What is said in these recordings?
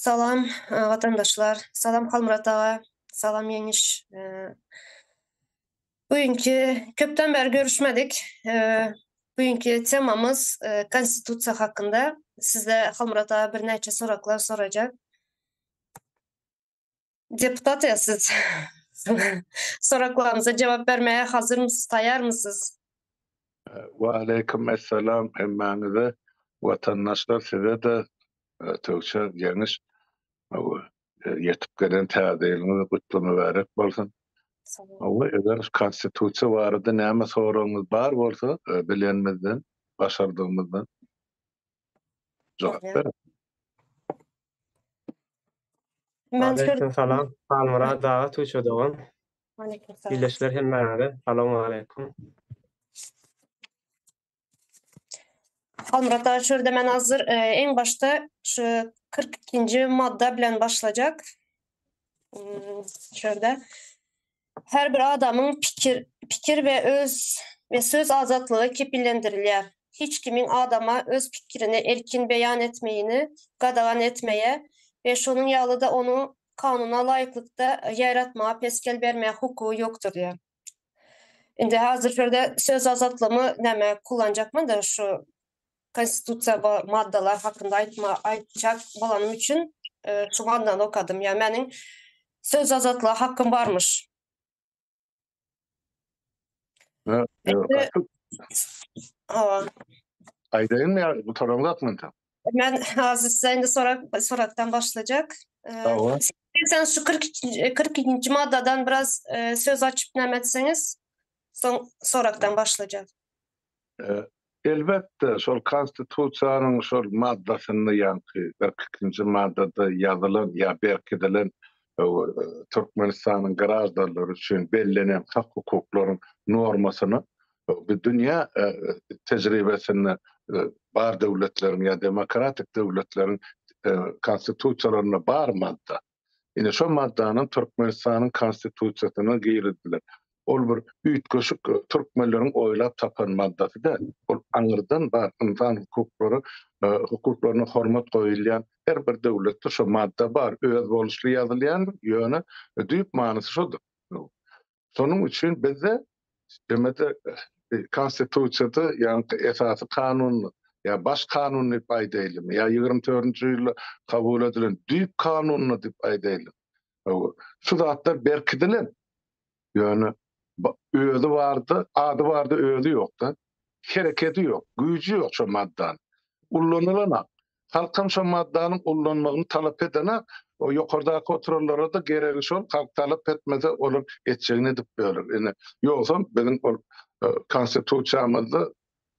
Salam watandaşlar, salam Halmyrat aga, salam Ýeňiş. Bu günki köpden bäri görüşmedik. Bu günki temamyz konstitusiýa hakynda. Sizde Halmyrat aga birnäçe soraklar sorajak. Deputat ya siz. Soraklarymyza jogap bermäge hazyrmysyz, taýýarmysyz? Wa aleýkum essalam hemmäňize watandaşlar size-de Tüwçe ýeňiş ýetip gelen täze ýylyňyz gutly mübärek bolsun. Hawa, eger konstitusiýa barada näme soragyňyz bar bolsa, bilenimizden, başardygymyzdan jogap bereris. Aleýkum salam, Halmyrat aga, Tuwçe dogan. Ildeşler hemmäňize salowmaleýkum. Halmyrat aga şu ýerde men hazir iň başda şu 42-nji madda bilen başlajak. Şu ýerde her bir adamyň pikir pikir we öz we söz azatlygy kepillendirilýär. Hiç kimiň adama öz pikirini erkin beýan etmegini gadagan etmeye we şonuň ýaly-da ony kanuna laýyklykda ýaýratmaga pesgel bermäge hukugy ýokdur diýýär. Indi hazir şu ýerde söz azatlygymy näme kullanjakman-da şu konstitusiýa maddalar hakynda aýtma aýtjak bolanym üçin şu maddany okadym. Ýa meniň söz azatlyga hakym barmyş. Hawa. Aýdaýynmy ýa gutaramzokmy entek? Men hazir size indi sorak sorakdan başlajak. Hawa. Sen şu 42 42-nji maddadan biraz söz açyp näme etseňiz, soň sorakdan başlajak. Elbetde, şol Konstitusiýanyň şol maddasynda ýaňky 42-nji maddada ýazylan ýa berkidilen Türkmenistanyň graždanlary üçin bellenen hak-hukuklaryň normasyny bu dünýä tejribesinde bar döwletleriň ýa demokratik döwletleriň Konstitusiýalarynda bar madda. Ine şo maddanyň Türkmenistanyň Konstitusiýasyna girizdiler. Ol bir üýtgeşik türkmenleriň oýlap tapan maddasy däl. Ol aňyrdan bar ynsan hukuklary hukuklaryna hormat goýulýan her bir döwletde şo madda bar. Özboluşly ýazylýandyr, ýöne düýp manysy şodur. Şonuň üçin bizde demede Konstitusiýada ýaňky esasy kanunda ýa baş kanun diýip aýdaýlymy ýa 24-nji ýylda kabul edilen düýp kanunda diýip aýdaýly. Şu zatlar berkidilen. Ýöne özi bardy, ady bardy, özi ýokda. Hereketi ýok, güýji ýok şo maddanyň. Ullanylanak. Halkam şo maddanyň ullanmagyny talap edenak, o ýokardaky oturanlara-da geregi şol, halk talap etmese olar etjegini edip ýörler. Ine, ýogsam biziň ol konstitusiýamyzda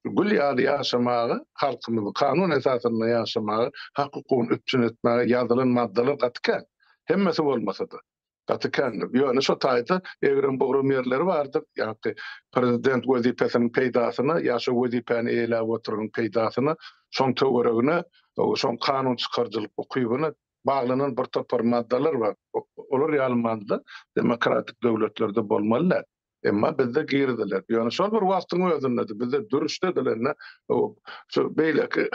gül ýaly ýaşamaga, halkymyzy kanun esasynda ýaşamaga, hak-hukugyny üpjün etmäge ýazylan maddalar gaty kän. Hemmesi bolmasa-da. Gaty kändir. Ýöne şo taýda egrem-bugram ýerleri bardyr. Ýagny prezident wezipesiniň peýdasyna ýa şo wezipäni eýeläp oturanyň peýdasyna, şoň töweregine, şoň kanun çykaryjylyk ukybyna baglanan bir topar maddalar bar. Olar ýaly madda demokratik döwletlerde bolmaly däl. Emma bizde girdiler. Ýöne şol bir wagtyň özünde-de bizde dürüşde edilende şu beýleki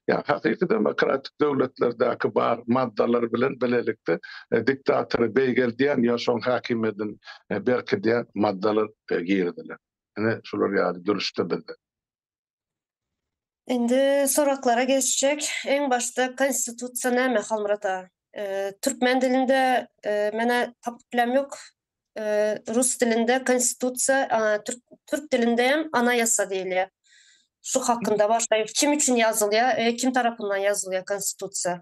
ýa hakyky demokratik döwletlerdäki bar maddalar bilen bilelikde e, diktatory beýgeldýän ýa şoň häkimiýetini e, berkidýän maddalar e, girdiler. Ine şular ýaly dürüşde bizde. Indi soraklara geçjek. Iň başda konstitusiýa näme Halmyrat aga? Türkmen dilinde menä tapyp bilem ýok. Rus dilinde konstitusiýa, türk dilinde hem anaýasa diýilýär. Şu hakynda başlaýyk. Kim üçin ýazylýar, kim tarapyndan ýazylýar konstitusiýa?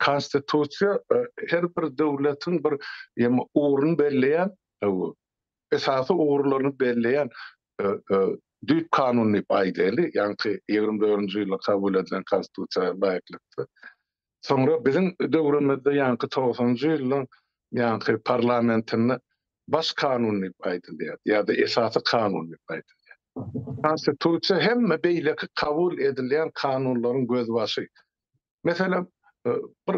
Konstitusiýa her bir döwletiň bir ugruny belleýän esasy ugurlaryny belleýän düýp kanun diýip aýdaýly, ýaňky 24-nji ýylda kabul edilen konstitusiýa laýyklykda. Soňra biziň döwrümizde ýaňky 90-njy ýylyň ýaňky parlamentinde baş kanun diýip aýdylýar ýa-da esasy kanun diýip aýdylýar. Konstitusiýa hemme beýleki kabul edilýän kanunlaryň gözbaşy. Meselem, bir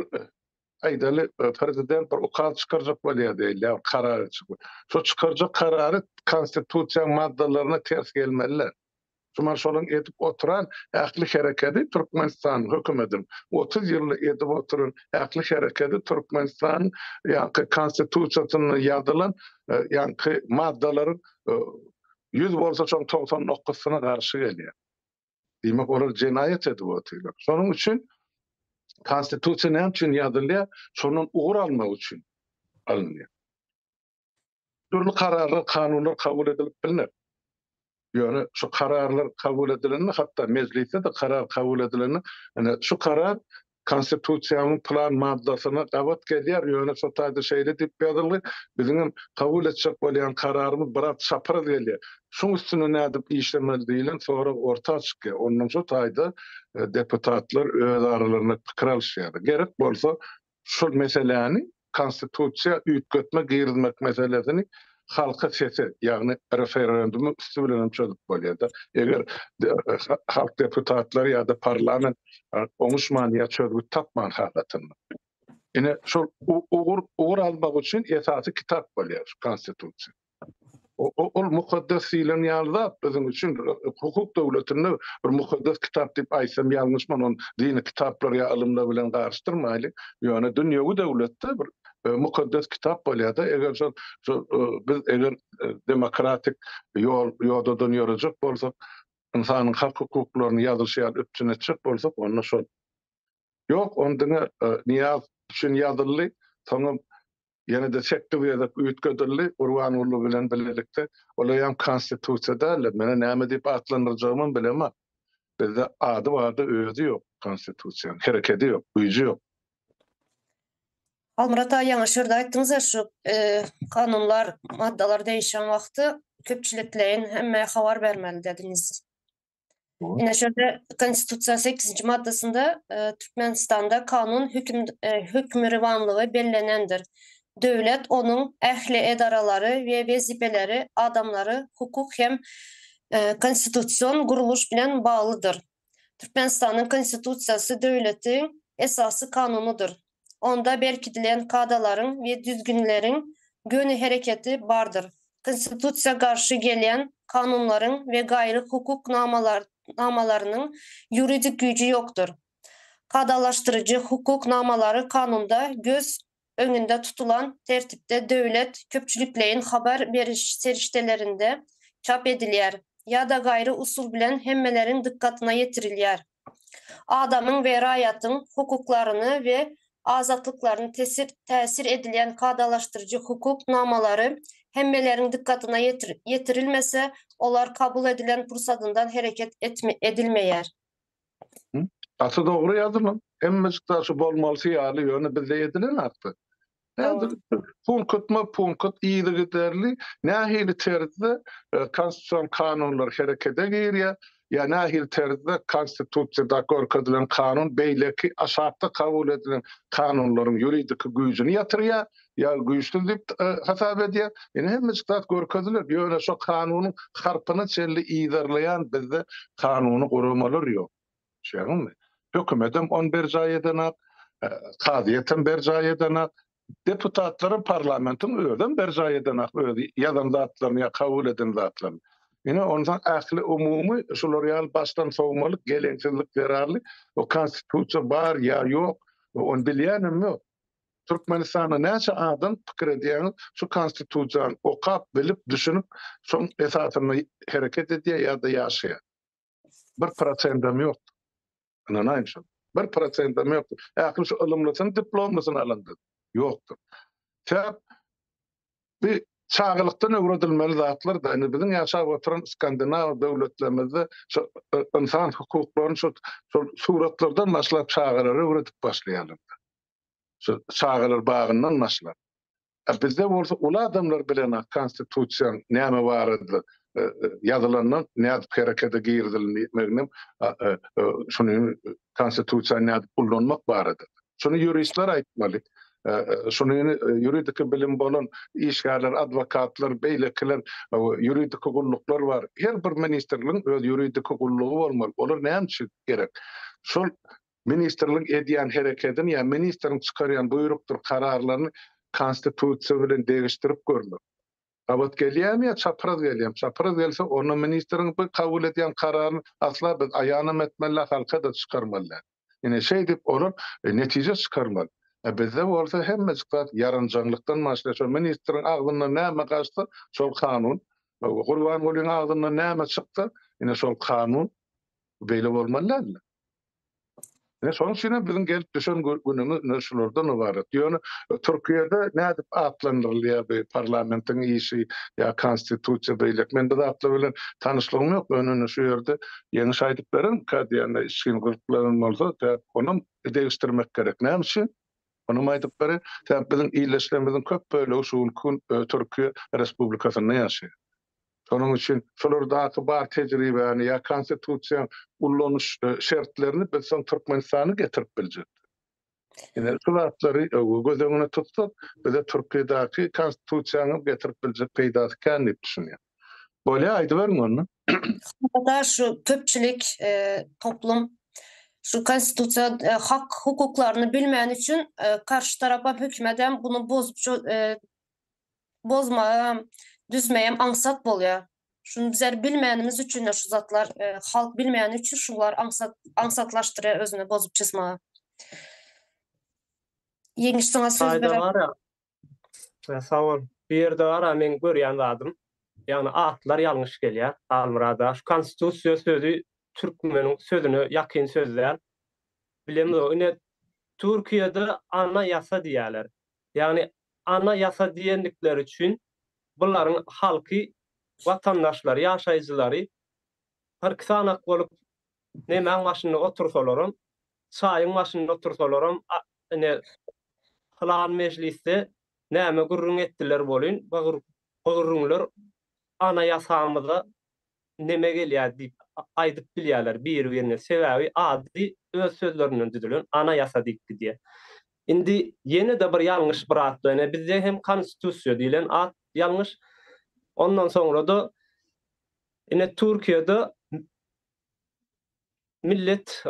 aýdaly prezident bir ukaz çykarjak bolýar diýilýär, karar çykyp. Şo çykarjak karary konstitusiýanyň maddalaryna ters gelmeliler. Şumal şolaň edip oturan ähli herekedi Türkmenistanyň hökümediniň 30 ýylda edip oturan ähli herekedi Türkmenistanyň ýaňky konstitusiýasynda ýazylan ýaňky maddalaryň 100 bolsa şoň 99-syna garşy gelýär. Diýmek olar jenaýat edip otyrlar. Şonuň üçin konstitusiýa näme üçin ýazylýar? Şondan ugur almak üçin alynýar. Dürli kararlar, kanunlar kabul edilip bilner. Ýöne şu kararlar kabul edilende, hatda mejlisde-de karar kabul edilende, ine şu karar Konstitusiýanyň pylan maddasyna gabat gelýär, ýöne şo taýda şeýle diýip ýazylgy, biziňem kabul etjek bolýan kararymyz biraz çapraz gelýär. Şuň üstünde nädip işlemeli diýlen sorag orta çykýar. Ondan şo taýda deputatlar öz aralarynda pikir alyşýarlar. Gerek bolsa şol meseläni Konstitusiýa üýtgetme girizmek meselesini halka sese, ýagny referendumyň üsti bilen hem çözüp bolýar-da. Eger halk deputatlary ýa-da parlament oňuşman ýa çözgüt tapman halatynda. Ine, şol ugur ugur almak üçin esasy kitap bolýar şu Konstitusiýa. Ol mukaddes diýlen ýaly zat biziň üçin hukuk döwletinde bir mukaddes kitap diýip aýtsam ýalňyşman, ony dini kitaplar ýa ylymlar bilen garyşdyrmaýly. Ýöne dünýewi döwletde bir mukaddes kitap bolýar-da, eger şol şol biz eger demokratik ýol ýodadan ýörejek bolsak, ynsanyň hak-hukuklaryny ýazylyşy ýaly üpjün etjek bolsak, onda şol. Ýok, ony diňe Nyýazow üçin ýazyldy, soňam Ýene-de 8 gezek üýtgedildi Gurbanguly bilen bilelikde. Olaýam konstitusiýa däldir. Mena näme diýip atlandyrjagymam bilemok. Bizde ady bardy özi ýok konstitusiýanyň. Herekedi ýok, güýji ýok. Halmyrat aga ýaňy şu ýerde aýtdyňyza şu kanunlar, maddalar değişen wagty köpçülikleýin hemmä habar bermeli dediňiz. Ine şurada Konstitusiýa 8-nji maddasynda e, Türkmenistanda kanun höküm e, hökmürowanlygy bellenendir. Döwlet onuň ähli edaralary we wezipeleri adamlary hukuk hem e, konstitusion gurluş bilen baglydyr. Türkmenistanyň Konstitusiýasy döwletiň esasy kanunydyr. Onda berkidilen kadalaryň we düzgünleriň göni hereketi bardyr. Konstitusiýa garşy gelýän kanunlaryň we gaýry hukuk namalarynyň ýuridik güýji ýokdur. Kadalaşdyryjy hukuk namalary kanunda göz öňünde tutulan tertipde döwlet köpçülikleýin habar beriş serişdelerinde çap edilýär ýa-da gaýry usul bilen hemmeleriň dykgatyna ýetirilýär. Adamyň we raýatyň hukuklaryny we azatlyklaryny tesir täsir edilýän kadalaşdyryjy hukuk namalary hemmeleriň dykgatyna ýetirilmese, olar kabul edilen pursadyndan hereket edilmeýär. Gaty dogry ýazylan. Hemmejik zat şu bolmalysy ýaly, ýöne bizde edilenakda. Häzir punktma-punkt yzygiderli nähili terzde konstitusion kanunlar herekete girýär, ýa nähili terzde konstitusiýada görkezilen kanun beýleki aşakda kabul edilen kanunlaryň ýuridiki güýjüni ýatyrýar, ýa güýçsüz diýip hasap edýär. Ine hemmejik zat görkeziler. Ýöne şo kanunyň harpyna çenli yzarlaýan bizde kanuny guramalar ýok. Düşýäňizmi? Hökümetem ony berjaý edenak, kazyýetem berjaý edenak, deputatlaram parlamentiň özem berjaý edenak özi ýazan zatlaryny ýa kabul eden zatlaryny. Ine onsoň ähli umumy şular ýaly başdan sowmalyk geleňsizlik zerarly o konstitusiýa bar ýa ýok ony bilýänem ýok. Türkmenistanda näçe adam pikir edýäňiz şu konstitusiýany okap bilip düşünip şoň esasynda hereket edýär ýa-da ýaşaýar. Bir prosendem ýokdur. Ynanaýyň şoňa. Bir prosendem ýokdur. Ähli şu ylymlysyny, diplomlysyny alanda ýokdur. Sebäp bu çagalykdan öwredilmeli zatlar-da. Indi biziň ýaşap oturan Skandinaw döwletlerimizde şu ynsan hukuklaryny şu şol suratlardan başlap çagalara öwredip başlaýarlar. Şu çagalar bagyndan başlap. A bizde bolsa uly adamlar bilenok konstitusiýaň näme barada ýazylandan nädip herekete girizilmeginem şuny konstitusiýany nädip ullanmak barada. Şuny ýuristler aýtmaly. Şuny ýuridiki bilim bolan işgärler, adwokatlar, beýlekiler, ýuridiki gulluklar bar. Her bir ministrligiň öz ýuridiki gullugy bolmaly. Olar näme üçin gerek? Şol Ministrligiň edýän herekedini ýa ministriň çykarýan buýrukdyr kararlaryny konstitusiýa bilen degişdirip görmek. Gabat gelýärmi ýa çapraz gelýärmi? Çapraz gelse, onda ministriň bu kabul edýän kararyny asla biz aýanam etmeli däl, halka-da çykarmaly däl. Ine, şeýdip olar netije çykarmaly. A bizde bolsa hemmejik zat ýaranjaňlykdan başlaýar. Şo ministriň agzyndan näme gaçsa, şol kanun. Gurbangulyň agzyndan näme çyksa, ine şol kanun. Beýle bolmaly däldi. Ine şonuň üçin hem biziň gelip düşen günümiz ine şulardan ybarat. Ýöne Türkiýede nädip atlandyrylýar bu parlamentiň işi ýa konstitusiýa beýleki. Men bu zatlar bilen tanyşlygym ýok. Ýöne ine şu ýerde Ýeňiş aýdyp berermikä diýende içgin gyzyklanan bolsa, sebäp onam degişdirmek gerek. Näme üçin? Onam aýdyp bereýin. Sebäp biziň ildeşlerimiziň köp bölegi şu günki gün Türkiýe Respublikasynda ýaşaýar. Şonuň üçin şolardaky bar tejribäni ýa konstitusiýaň ullanyş şertlerini biz soň Türkmenistana getirip biljek. Ine şu zatlary göz öňüne tutsak, bize Türkiýedäki konstitusiýaňam getirip biljek peýdasy kän diýip düşünýän. Bolýa aýdyberiň onda. Hatda şu köpçülik toplum şu konstitusiýa hak hukuklaryny bilmäni üçin garşy tarapam hökümetem bunu bozup bozmagam, düzmegem aňsat bolýar. Şuny bizler bilmänimiz üçin şu zatlar e, halk bilmeýäni üçin şular aňsat aňsatlaşdyrýar özüne bozup çyzmaga. Ýeňiş saňa söz berer. Sag bol. Bu ýerde bar-a meň görýän zadym. Ýagny atlar ýalňyş gelýär. Halmyrat aga, şu konstitusiýa sözi türkmeniň sözüne ýakyn söz däl. Bilemzok. Ine Türkiýede ana ýasa diýýärler. Ýagny Ana ýasa diýendikleri üçin bularyň halky, watandaşlary, ýaşaýjylary birki sanak bolup nemäň başynda otursalaram, çaýyň başynda otursalaram ine pylan mejlisde näme gürrüň etdiler welin, bu gürrüňler ana ýasamyza neme gelýär diýip aýdyp bilýärler biri-birine. Sebäbi ady öz sözlerinden düzülen ana ýasa diýip gidýär. Indi ýene-de bir ýalňyş bir at bar. Ine bizde hem konstitusiýa diýlen at ýalňyş. Ondan soňra-da ine Türkiýede millet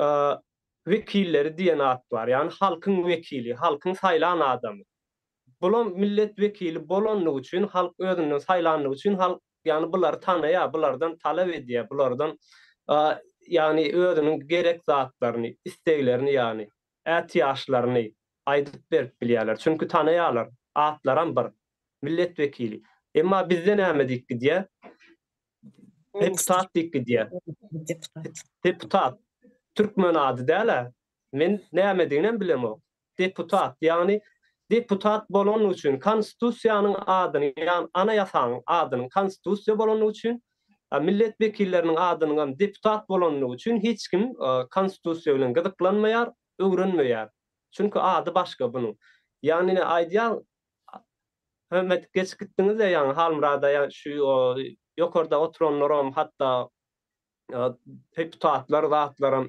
wekilleri diýen at bar. Ýagny halkyň wekili, halkyň saýlan adamy. Bulam millet wekili bolanlygy üçin, halk özünden saýlanlygy üçin halk ýagny bulary tanaýar, bulardan talap edýär, bulardan ýagny özüniň gerek zatlaryny, isleglerini ýagny ätiýaçlaryny aýdyp berip bilýärler. Çünki tanaýarlar, atlaram bir, millet wekili. Emma bizde näme diýip gidýär? Deputat diýip gidýär. Deputat. Deputat. Türkmen ady däl-ä. Men nämediginem bilemok. Deputat, ýagny deputat bolany üçin, konstitusiýanyň adyny, ýagny ana ýasanyň adynyň konstitusiýa bolany üçin, millet wekilleriniň adynyňam deputat bolanlygy üçin hiç kim konstitusiýa bilen gyzyklanmaýar, öwrenmeýär. Çünki ady başga bunuň. Ýagny ine aýdýan Hümmet geçip gitdiňiz-de ýaňy Halmyrada ýa şu ýokarda oturanlaram hatda deputatlar zatlaram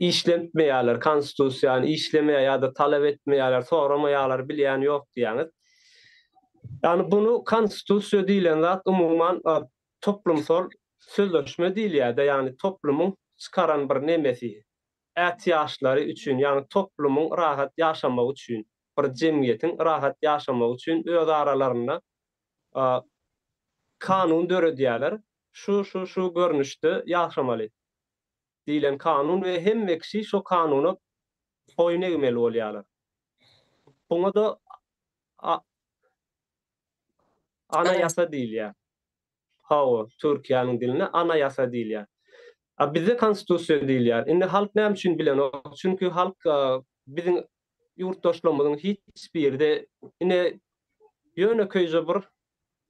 işletmeýärler konstitusiýany işlemeýär ýa-da talap etmeýärler soramaýarlar bilýän ýok diýýäňiz. Ýagny bunu konstitusiýa diýlen zat umuman toplumsal sözleşme diýilýär-de ýagny toplumyň çykaran bir nemesi ätiýaçlary üçin ýagny toplumyň rahat ýaşamagy üçin bir jemgyýetiň rahat ýaşamagy üçin öz aralarynda kanun döredýärler şu şu şu görnüşde ýaşamaly diýlen kanun we hemme kişi şo kanuna boýun egmeli bolýarlar. Buňa-da Anaýasa diýilýär. Hawa, Türkiýäniň dilinde Anaýasa diýilýär. A bizde Konstitusiýa diýilýär. Indi halk näme üçin bilenok? Çünki halk biziň ýurtdaşlarymyzyň hiç biri-de ine ýönekeýje bir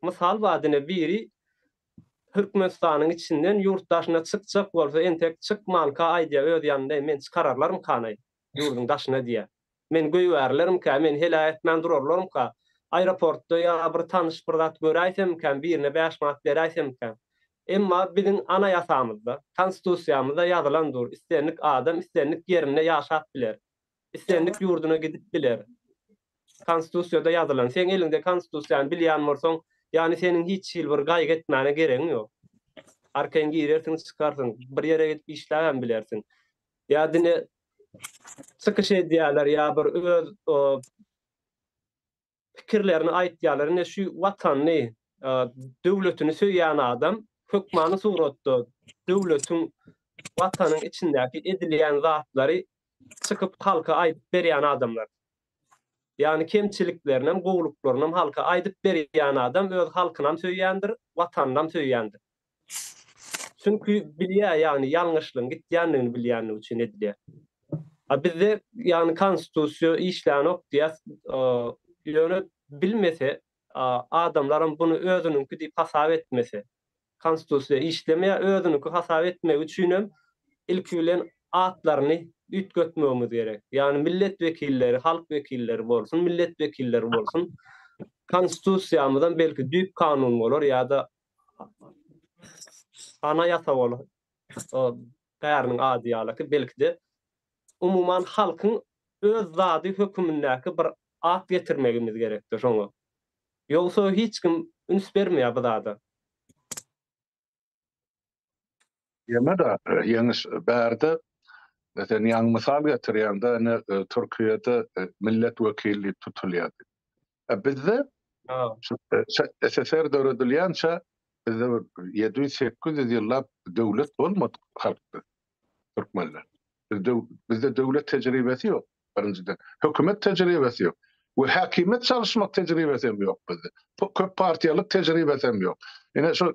mysal bar ine biri Türkmenistanyň içinden ýurt daşyna çykjak bolsa entek çykmanka aýdýar öz ýanynda men çykararlarmykanaý ýurduň daşyna diýýär. Meni goýbärlermikä, meni heläk etmän durarlarmyka, aeroportda ýa bir tanyş bir zat göräýsemmikäm, birine bäş manat beräýsemmikäm. Emma biziň ana ýasamyzda, konstitusiýamyzda ýazylan dur, islendik adam islendik ýerinde ýaşap biler. Islendik ýurduna gidip biler. Konstitusiýada ýazylan. Seň eliňde konstitusiýany bilýän bolsaň, ýagny seniň hiç hili bir gaýgy etmäne geregiň ýok. Arkaýyn girersiň, çykarsyň, bir ýere gidip işläbem bilersiň. Ýa dine çykyş edýärler, ýa bir öz. pikirlerini aýtýarlar. Ine şu watanyny, döwletini söýýän adam hökmany suratda döwletiň, watanyň içindäki edilýän zatlary çykyp halka aýdyp berýän adamlar. Ýagny kemçiliklerinem, gowulyklarynam halka aýdyp berýän adam öz halkynam söýýändir, watanynam söýýändir. Çünki bilýär, ýagny ýalňyşlygyň gitýändigini bilýänligi üçin edilýär. A bizde ýagny konstitusiýa işlänok diýýäs, ýöne bilmese, adamlaram buny özüniňki diýip hasap etmese, konstitusiýa işlemeýär, özüniňki hasap etmegi üçinem ilki bilen atlaryny üýtgetmegimiz gerek. Ýagny millet wekilleri, halk wekilleri bolsun, millet wekilleri bolsun, konstitusiýamyzam belki düýp kanun bolar ýa-da Ana ýasa bolar. O bäriniň ady ýalyky belki-de umuman halkyň öz zady hökümindäki bir at getirmegimiz gerekdir şoňa. Ýogsa hiç kim üns bermeýär bu zada. Ýene-de Ýeňiş bärde sen ýaňy mysal getirýäňde ine Türkiýede millet wekili diýip tutulýar diýip. E bizde SSR döredilýänçä bizde bir 700-800 ýyllap döwlet bolmadyk halk biz, türkmenler. Bizde bizde döwlet tejribesi ýok birinjiden. Hökümet tejribesi ýok. We häkimiýet çalyşmak tejribesi hem ýok bizde. Köp partiýalyk tejribesi hem ýok. Ine şu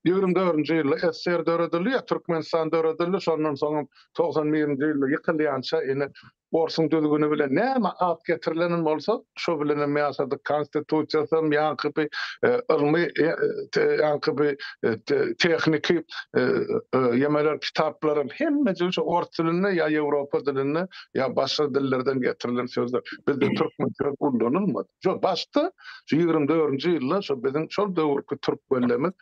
24-nji ýylda SSR döredildi ýa Türkmenistan döredildi, şondan soňam 91-nji ýylda ýykylýança ine Orsuň düzgüni bilen näme at getirilenem bolsa, şo bilenem ýaşadyk. Konstitusiýasam, ýaňky bi ylmy, ýaňky bi tehniki ýemeler, kitaplaram hemmejigi şo ors dilinde ýa ýewropa dilinde ýa başga dillerden getirilen sözler. Bizde türkmen söz ullanylmady. Şo başda şu 24-nji ýylda şo biziň şol döwürki türkmenlerimiz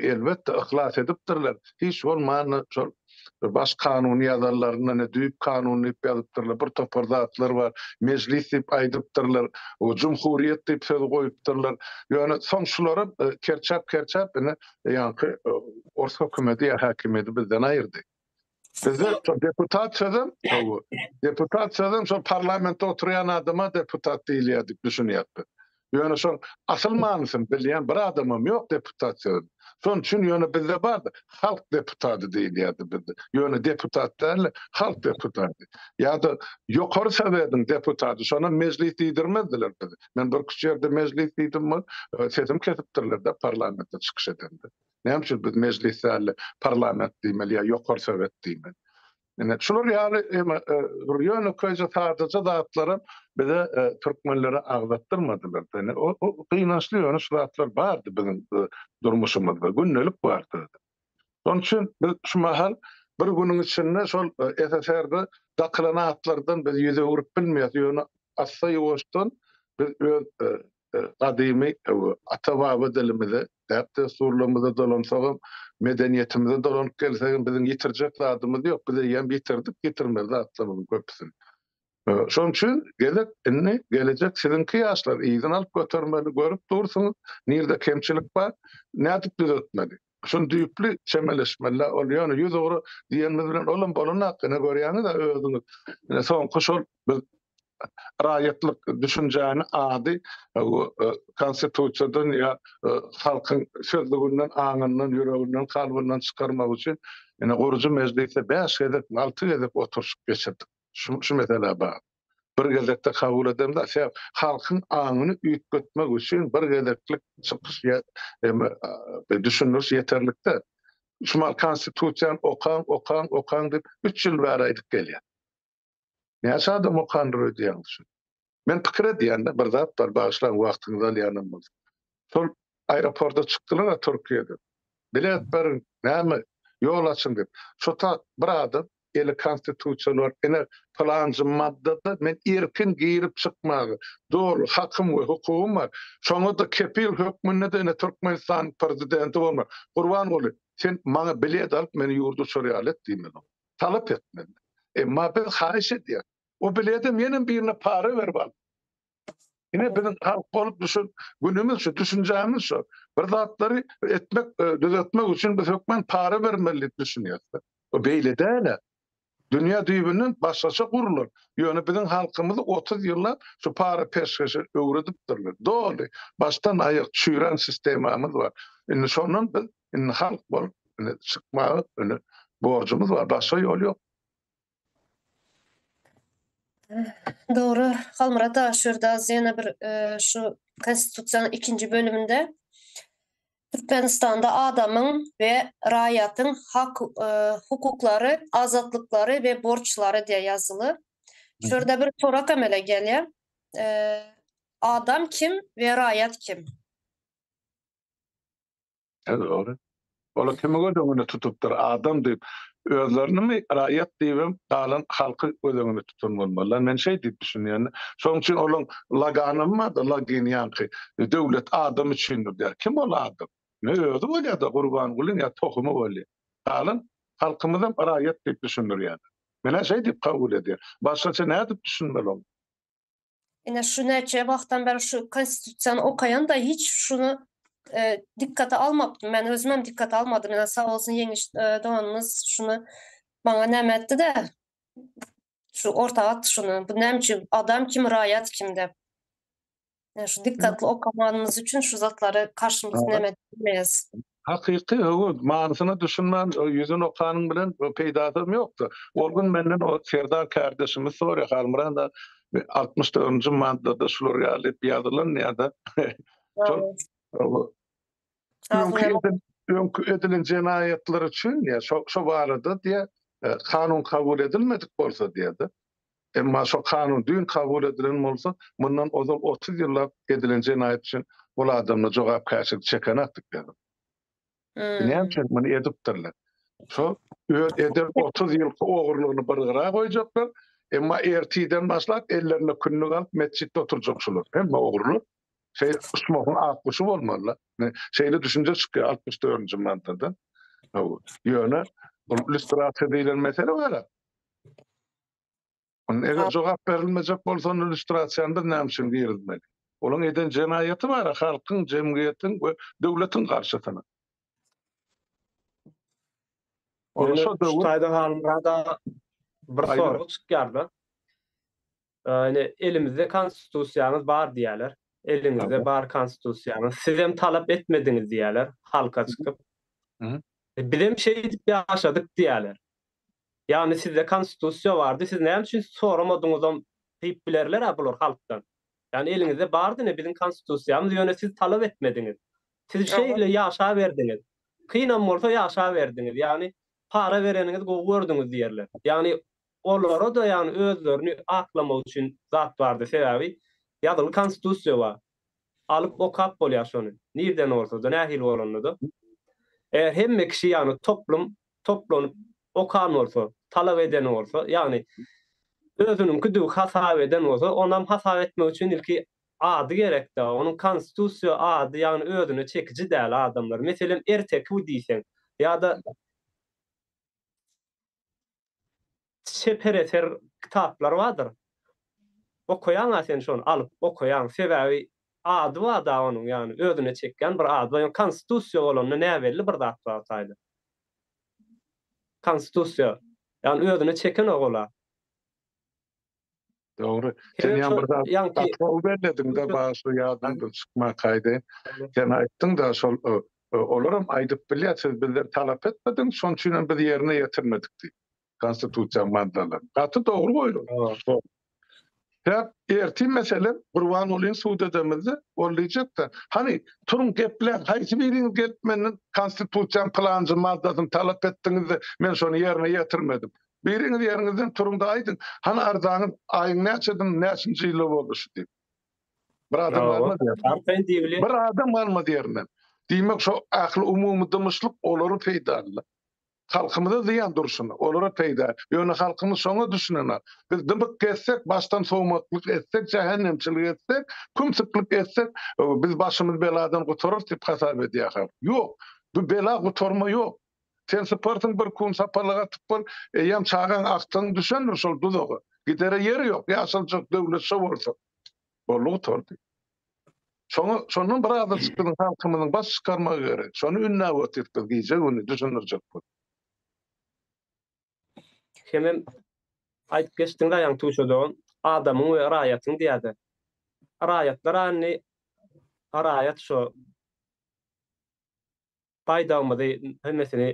elbetde yhlas edipdirler. Hiç bolmanda şol Baş kanuny ýazanlarynda ne düýp kanun diýip ýazypdyrlar, bir topar zatlar bar, mejlis diýip aýdypdyrlar, jumhuriýet diýip söz goýupdyrlar. Ýöne soň şulary kerçäp-kerçäp ine ýaňky ors hökümeti ýa häkimiýeti bizden aýyrdy. Bizde şol deputat sözem, deputat sözem şol parlamentde oturýan adama deputat diýilýär diýip düşünýäris biz. Ýöne şoň asyl manysyny bilýän bir adamam ýok deputat sözüniň. Şonuň üçin ýöne bizde bardy, halk deputady diýilýärdi bizde. Ýöne deputat däldi, halk deputady. Ýa-da Ýokary Sowetiň deputady, şonam mejlis diýdirmezdiler bize. Men birküç ýerde mejlis diýdim, sesim kesipdirler-de parlamentde çykyş edende. Näme üçin biz mejlis däldi, parlament diýmeli ýa Ýokary Sowet diýmeli. Ine, şular ýaly bir ýönekeýje sadaja zatlaram bize türkmenlere agzatdyrmadylar. Ine, o gynançly ýöne şu zatlar bardy biziň durmuşymyzda, gündelik bardy. Şonuň üçin biz şu mahal bir günüň içinde şol SSR-de dakylan atlardan biz ýüz öwrüp bilmeýäris. Ýöne assa-ýuwaşdan biz öz gadymy ata-baba dilimize, däp-dessurlarymyza dolansagam, medeniýetimize dolanyp gelsegem biziň ýitirjek zadymyz ýok. Biz eýýäm ýitirdik ýitirmeli zatlarymyzyň köpüsini. Şonuň üçin gezek indi gelejek siziňki ýaşlar yzyny alyp götermeli, görüp dursuňyz, nirde kemçilik bar, nädip düzetmeli. Şuny düýpli çemeleşmeli. Ol ýöne ýüzugra diýenimiz bilen olam bolanok. Ine görýäňiz-ä özüňiz. Ine soňky şol biz raýatlyk düşünjäni ady konstitusiýadan ýa halkyň sözlüginden, aňyndan, ýüreginden, kalbyndan çykarmak üçin ine gurujy mejlisde bäş gezekmi, alty gezek oturyşyk geçirdik. Şu şu meselä bagly. Bir gezekde kabul edemde, sebäp halkyň aňyny üýtgetmek üçin bir gezeklik çykyş ýa düşündiriş ýeterlik däl. Şu mal konstitusiýany okaň, okaň, okaň diýip üç ýyl bäri aýdyp gelýär. Näçe adam okandyr öýdýäňiz şuny? Men pikir edýän-de, bir zat bar, bagyşlaň wagtyňyzy alýanam bolsam. Şol aeroporta çykdylar-a Türkiýeden. Bilet beriň, näme, ýol açyň diýip. Şo tat bir adam eli konstitusiýaly bar, ine pylanjy maddada men erkin girip çykmaga doly hakym we hukugym bar. Şoňa-da kepil hökmünde-de ine Türkmenistanyň prezidenti bolmaly. Gurbanguly, sen maňa bilet alyp meni ýurda uçar ýaly et diýmeli oňa. Talap etmeli. Emma biz haýyş edýäs. O biledem ýenem birine para berip al. Ine biziň halk bolup düşen günümiz şu, düşünjämiz şu. Bir zatlary etmek, e, düzetmek üçin biz hökman para bermeli diýip düşünýäs. O beýle däl. Dünýä düýbünden başgaça gurlan. Ýöne biziň halkymyzy 30 ýyllap şu para-peşgeşe öwredipdirler. Doly, başdan aýak çüýrän sistemamyz bar. Indi şondan biz indi halk bolup indi çykmaga indi borjumyz bar. Başga ýol ýok. Dogry, Halmyrat aga, şu ýerde az ýene bir şu Konstitusiýanyň ikinji bölüminde Türkmenistanda adamyň we raýatyň hak hukuklary, azatlyklary we borçlary diýe ýazyly. Şu ýerde bir sorak emele gelýär. Adam kim we raýat kim? Dogry. Olar kimi göz öňünde tutupdyr, adam diýip, özlerinimi raýat diýibem galan halky göz öňünde tutan bolmalylar. Men şeý diýip düşünýän. Şonuň üçin olaň laganam bardy, lagin ýaňky döwlet adam üçindir diýýär. Kim ol adam? Ne özi bolýar-da Gurbangulyň ýa tohumy bolýar. Galan halkymyzam raýat diýip düşündirýärler. Men-ä şeý diýip kabul edýän. Başgaça nädip düşünmeli oňa? Ine şu näçe wagtdan bäri şu konstitusiýany okaýan-da hiç şuny e, dikkate almapdym. Men özümem dikkate almadym. Ine sag bolsun Ýeňiş e, doganymyz şuny maňa näme etdi-de şu orta atdy şuny. Bu näme üçin adam kim, raýat kim dep. Yani şu dikkatli okamanymyz üçin şu zatlary karşymyz näme edip bilmeýäs. Hakyky höwes, manysyna düşünmän ýüzün okanyň bilen peýdasam ýokdy. Ol gün menden o Serdar kärdeşimiz soraýar, Halmyrat aga, 64-nji maddada şular ýaly diýip ýazylan ýa-da şol öňki öňki edilen jenaýatlar üçin ýa şo şo barada diýä kanun kabul edilmedik bolsa diýä-de. Emma şo kanun düýn kabul edilen bolsa, mundan ozal 30 ýyllap edilen jenaýat üçin ol adamlar jogapkärçilik çekenak diýip ýazypdyr. Näme üçin muny edipdirler? Şo öz eden 30 ýylky ogurlygyny bir gyra goýjaklar, emma ertiden başlap ellerine kündük alyp metjitde oturjak şular. Hemme ogurlar. Şeý uçmahyň ak guşy bolmaly. Şeýle düşünje çykýar 64-nji maddada. Ýöne bu lýustrasiýa diýlen mesele bar. Onda eger jogap berilmejek bolsa, onda lýustrasiýany biz näme üçin girizmeli? Olaryň eden jenaýaty bar, halkyň, jemgyýetiň we döwletiň garşysyna. Ýöne şu taýda Halmyrada bir sorag çykýar-da. Ine, elimizde konstitusiýaňyz bar diýýärler. Eliňizde bar konstitusiýaňyz. Sizem talap etmediňiz diýýärler, halka çykyp. Bizem şeýdip ýaşadyk diýýärler. Ýagny sizde konstitusiýa bardy, siz näme üçin soramadyňyzam diýip bilerler-ä bular halkdan. Ýagny eliňizde bardy ine biziň konstitusiýamyz, ýöne siz talap etmediňiz. Siz şeýle ýaşaberdiňiz. Kynam bolsa ýaşaberdiňiz. Ýagny para bereniňizi gowy gördüňiz diýerler. Ýagny olara-da ýagny özlerini aklamak üçin zat bardy. Sebäbi ýazyly konstitusiýa bar. Alyp okap bolýar şony. Nirden bolsa-da, nähili bolanda-da. Eger hemme kişi ýagny toplum toplanyp okan bolsa, talap eden bolsa, ýagny özüniňkidigi hasap eden bolsa, onam hasap etmek üçin ilki ady gerekdä, onuň konstitusiýa ady, ýagny özüne çekiji däl adamlar. Meselem, erteki diýseň ýa-da çeper eser kitaplar bardyr. Okaýaň-a sen şony alyp okaýaň, sebäbi ady bar-da onuň, ýagny özüne çekýän bir ady bar. Ýöne konstitusiýa bolanda näbelli bir zat bar o taýda. Konstitusiýa, ýagny özüne çekenok ol-a. Dogry. Sen ýa bir zat gaty gowy bellediň-de, bagyşla ýadymdan çykmanka aýdaýyn. Sen aýtdyň-da şol olaram aýdyp bilýär, siz bizden talap etmediňiz, şonuň üçinem biz ýerine ýetirmedik diýip. Konstitusiýanyň maddalaryny. Gaty dogry goýlan. Sebäp ertir meselem Gurbangulyny sud edemizde ol diýjekde, hany turuň gepläň, haýsy biriňiz gelip menden konstitusiýanyň pylanjy maddasyny talap etdiňizde men şony ýerine ýetirmedim. Biriňiz ýeriňizden turuňda aýdyň, hany arzaňyz aýyň näçesinde näçinji ýylda boldy şu diýip. Bir adam galmaz ýerinden. Bir adam galmaz ýerinden. Diýmek şo ähli umumy dymyşlyk olary peýdaly. Halkymyza zyýan durşuna, olara peýda. Ýöne halkymyz şoňa düşünenok. Biz dymyk gezsek, başdan sowmaklyk etsek, jähennemçilik etsek, kümsüklik etsek, biz başymyz beladan gutararys diýip hasap edýär halk. Ýok, bu bela gutarma ýok. Sen syparsyň bir kun sapalak atyp bol, eýýäm çagaň agtygyň düşendir şol duzaga. Gidere ýeri ýok, ýaşaljak döwlet şo bolsa. Boldy gutardy. Şoňa şondan bir azajyk biziň halkymyzyň baş çykarmagy gerek. Şony ündäp otyrys biz gije-gündiz düşündirjek bolup. Hemem aýdyp geçdiň daýaň Tuşa dogan, adamyň we raýatyň diýýärdi. Raýatlar indi raýat şo baýdagymyzy hemmesini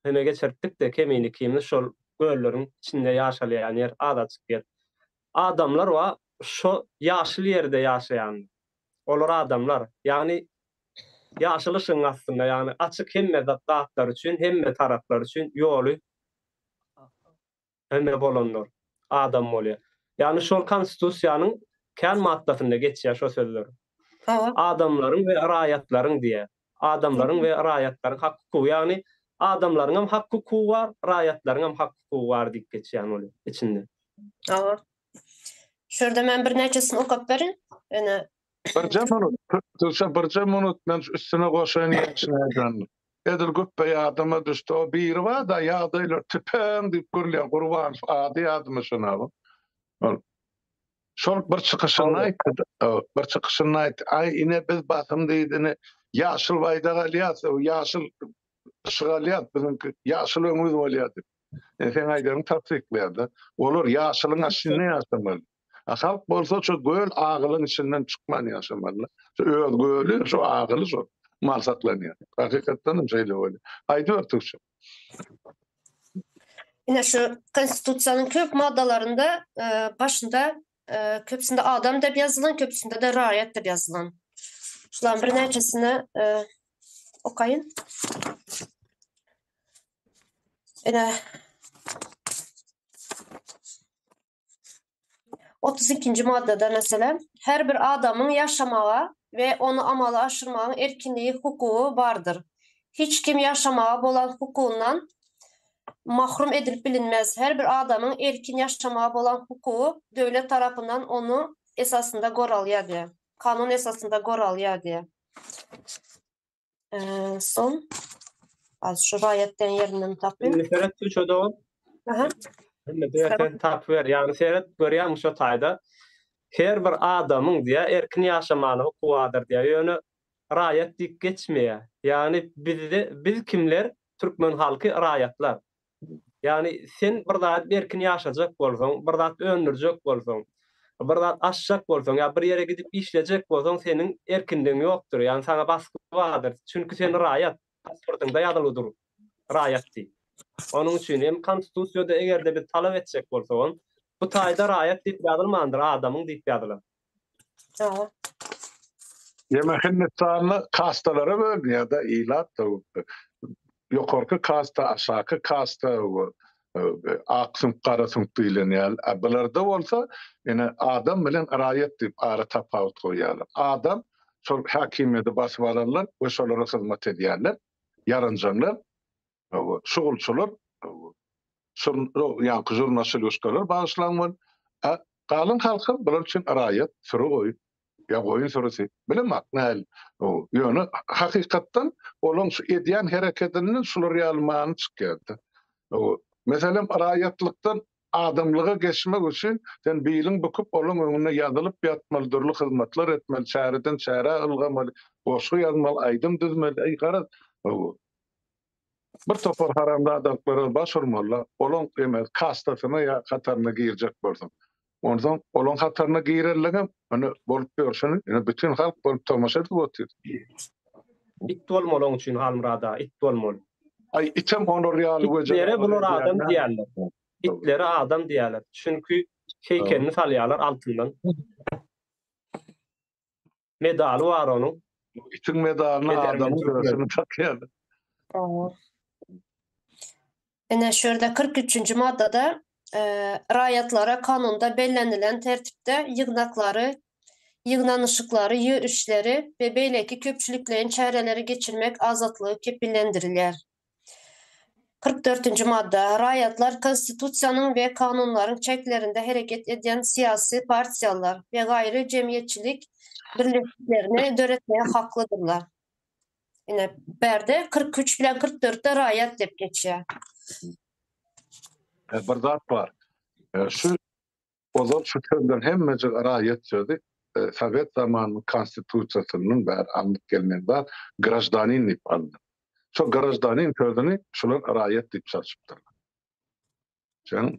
heme geçirtdik-de kemini ikimiz şol gölleriň içinde ýaşalýan ýer, azajyk ýer. Adamlar bar şo ýaşyl ýerde ýaşaýan. Olar adamlar. Ýagny ýaşyl yşygyň astynda, ýagny açyk hemme zatlar üçin, hemme taraplar üçin ýoly hemme bolanlar adam bolýar. Ýagny şol konstitusiýanyň kän maddasynda geçýär şo sözler. Adamlaryň we raýatlaryň diýýär. Adamlaryň we raýatlaryň hak-hukugy, ýagny adamlaryňam hak-hukugy bar, raýatlaryňam hak-hukugy bar diýip geçýän ol içinde. Hawa. Şu ýerde men birnäçesini okap berin. Ýöne Birje minut, Gülşen birje minut men şu üstüne goşaýyn ýagşyny aýdanyny. Edil güpbe ýadyma düşdi. O biri bar-da ýagdaýlar tüpeň diýip gürleýän Gurbanow ady ýadyma şonabam. Ol şol bir çykyşynda aýtdy, bir çykyşynda aýtdy. Aý ine biz basym diýdi, ine ýaşyl baýdak alýas, ýaşyl yşyk alýas biziňki ýaşyl öňümiz bolýar diýip. E, seň aýdanyň tassyklaýar-da. Olar ýaşylyň aşynda ýaşamaly. A halk bolsa şu göl agylyň içinden çykman ýaşamaly. Şu öz göli, şu agyly şu mal saklanýar. Hakykatdan hem şeýle bolýar. Aýdyber Tugça. Ine şu konstitusiýanyň köp maddalarynda e, başynda e, köpüsinde adam diýip ýazylan, köpüsinde-de raýat diýip ýazylan. Şularyň birnäçesini e, okaýyn. Ine 32-nji maddada meselem, her bir adamyň ýaşamaga we ony amala aşyrmagyň erkinligi hukugy bardyr. Hiç kim ýaşamaga bolan hukugyndan mahrum edilip bilinmez. Her bir adamyň erkin ýaşamaga bolan hukugy döwlet tarapyndan ony esasynda goralýar diýýär. Kanun esasynda goralýar diýýär. Soň az şu raýat diýen ýerinden tapyň. Indi seret şu dogan. Aha. Indi diýen tapyber. Ýagny seret görýäň şu taýda. Her bir adamyň diýä erkin ýaşamana hukugy bardyr diýä. Ýöne raýat diýip geçmeýär. Ýagny bizde biz kimler? Türkmen halky raýatlar. Ýagny sen bir zat erkin ýaşajak bolsaň, bir zat öndürjek bolsaň, bir zat açjak bolsaň ýa bir ýere gidip işlejek bolsaň seniň erkinligiň ýokdur. Ýagny saňa basgy bardyr. Çünki sen raýat, pasportyňda ýazylgy dur raýat diýip. Onuň üçin hem konstitusiýada eger-de biz talap etjek bolsagam, bu taýda raýat diýip ýazylmandyr, adamyň diýip ýazylan. Ýöne Hindistanda kastalara bölünýär-de ilat ýokarky kasta, aşaky kasta, ak süňk, gara süňk diýlen ýaly. A bularda bolsa ine adam bilen raýat diýip ara tapawut goýýarlar. Adam şol häkimiýeti basyp alanlar we şolara hyzmat edýänler, ýaranjaňlar, şugulçylar, ýaňky žurnaşylýuşkalar bagyşlaň bol. A galan halkam bular üçin raýat, süri goýun ýa goýun sürüsi. Bilemok nähili. Ýöne hakykatdan olaň şu edýän herekedinden şular ýaly many çykýar-da. Meselem, raýatlykdan adamlyga geçmek üçin sen biliň büküp olaň öňünde ýazylyp ýatmaly, dürli hyzmatlar etmeli, çäreden çärä ylgamaly, goşgy ýazmaly, aýdym düzmeli. Eý garaz, Bir topar haramzadalyklara baş urmaly-da, olaň eme kastasyna ýa hataryna girjek bolsaň. Onsoň olaň hataryna girerligem ine bolup ýörşüni ine bütin halk bolup tomaşa edip otyr. It bolmaly oň üçin Halmyrat aga, it bolmaly. Aý item olar ýaly weje. Itlere bular adam diýýärler. Itlere adam diýýärler. Çünki heýkelini salýarlar altyndan. Medaly bar onuň. Itiň medalyna adamyň döşüni takýar. Ine şu ýerde 43-nji maddada e, raýatlara kanunda bellenilen tertipde ýygnaklary, ýygnanyşyklary, ýörişleri we beýleki köpçülikleýin çäreleri geçirmek azatlygy kepillendirilýär. 44-nji madda. Raýatlar Konstitusiýanyň we kanunlaryň çäklerinde hereket edýän syýasy partiýalar we gaýry jemgyýetçilik birleşiklerini döretmäge haklydyrlar. Ine, bärde 43 bilen 44-de raýat diýip geçýär. Bir zat bar. Şu Ozal şu sözler hemmejik raýat sözi sowet zamanynyň konstitusiýasyndan bäri alnyp gelnen zat graždanin diýip alyndy. Şo graždanin sözüni şular raýat diýip çalşypdyrlar. Sen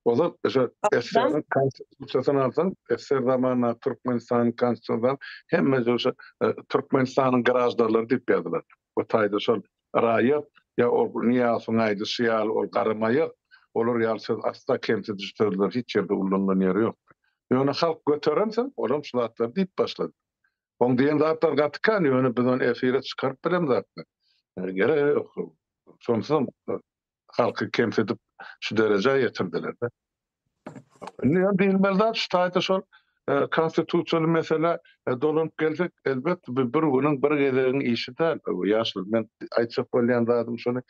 ozal şu SSR-iň konstitusiýasyny alsaň, SSR zamanynda Türkmenistanyň konstitusiýasy hemme şu e, Türkmenistanyň graždanlary diýip ýazylan. O taýda şol raýat ýa ol Nyýazowyň aýdyşy ýaly ol garamaýak, olar ýaly söz asla kemsidiji sözler hiç ýerde ullanylan ýeri ýokdy. Ýöne halk göterensoň, olam şu zatlary diýip başlady. Oň diýen zatlary gaty kän, ýöne biz ony efire çykaryp bilemzok. Geregi ýok. Şonsuzam halky kemsidip şu derejä ýetirdiler-de. Indi ýöne diýilmeli zat şu taýda şol e, konstitusiýaly meselä e, dolanyp gelsek, elbetde bu bir günüň, bir gezegiň işi däl. Ýaşlar, men aýtjak bolýan zadym şony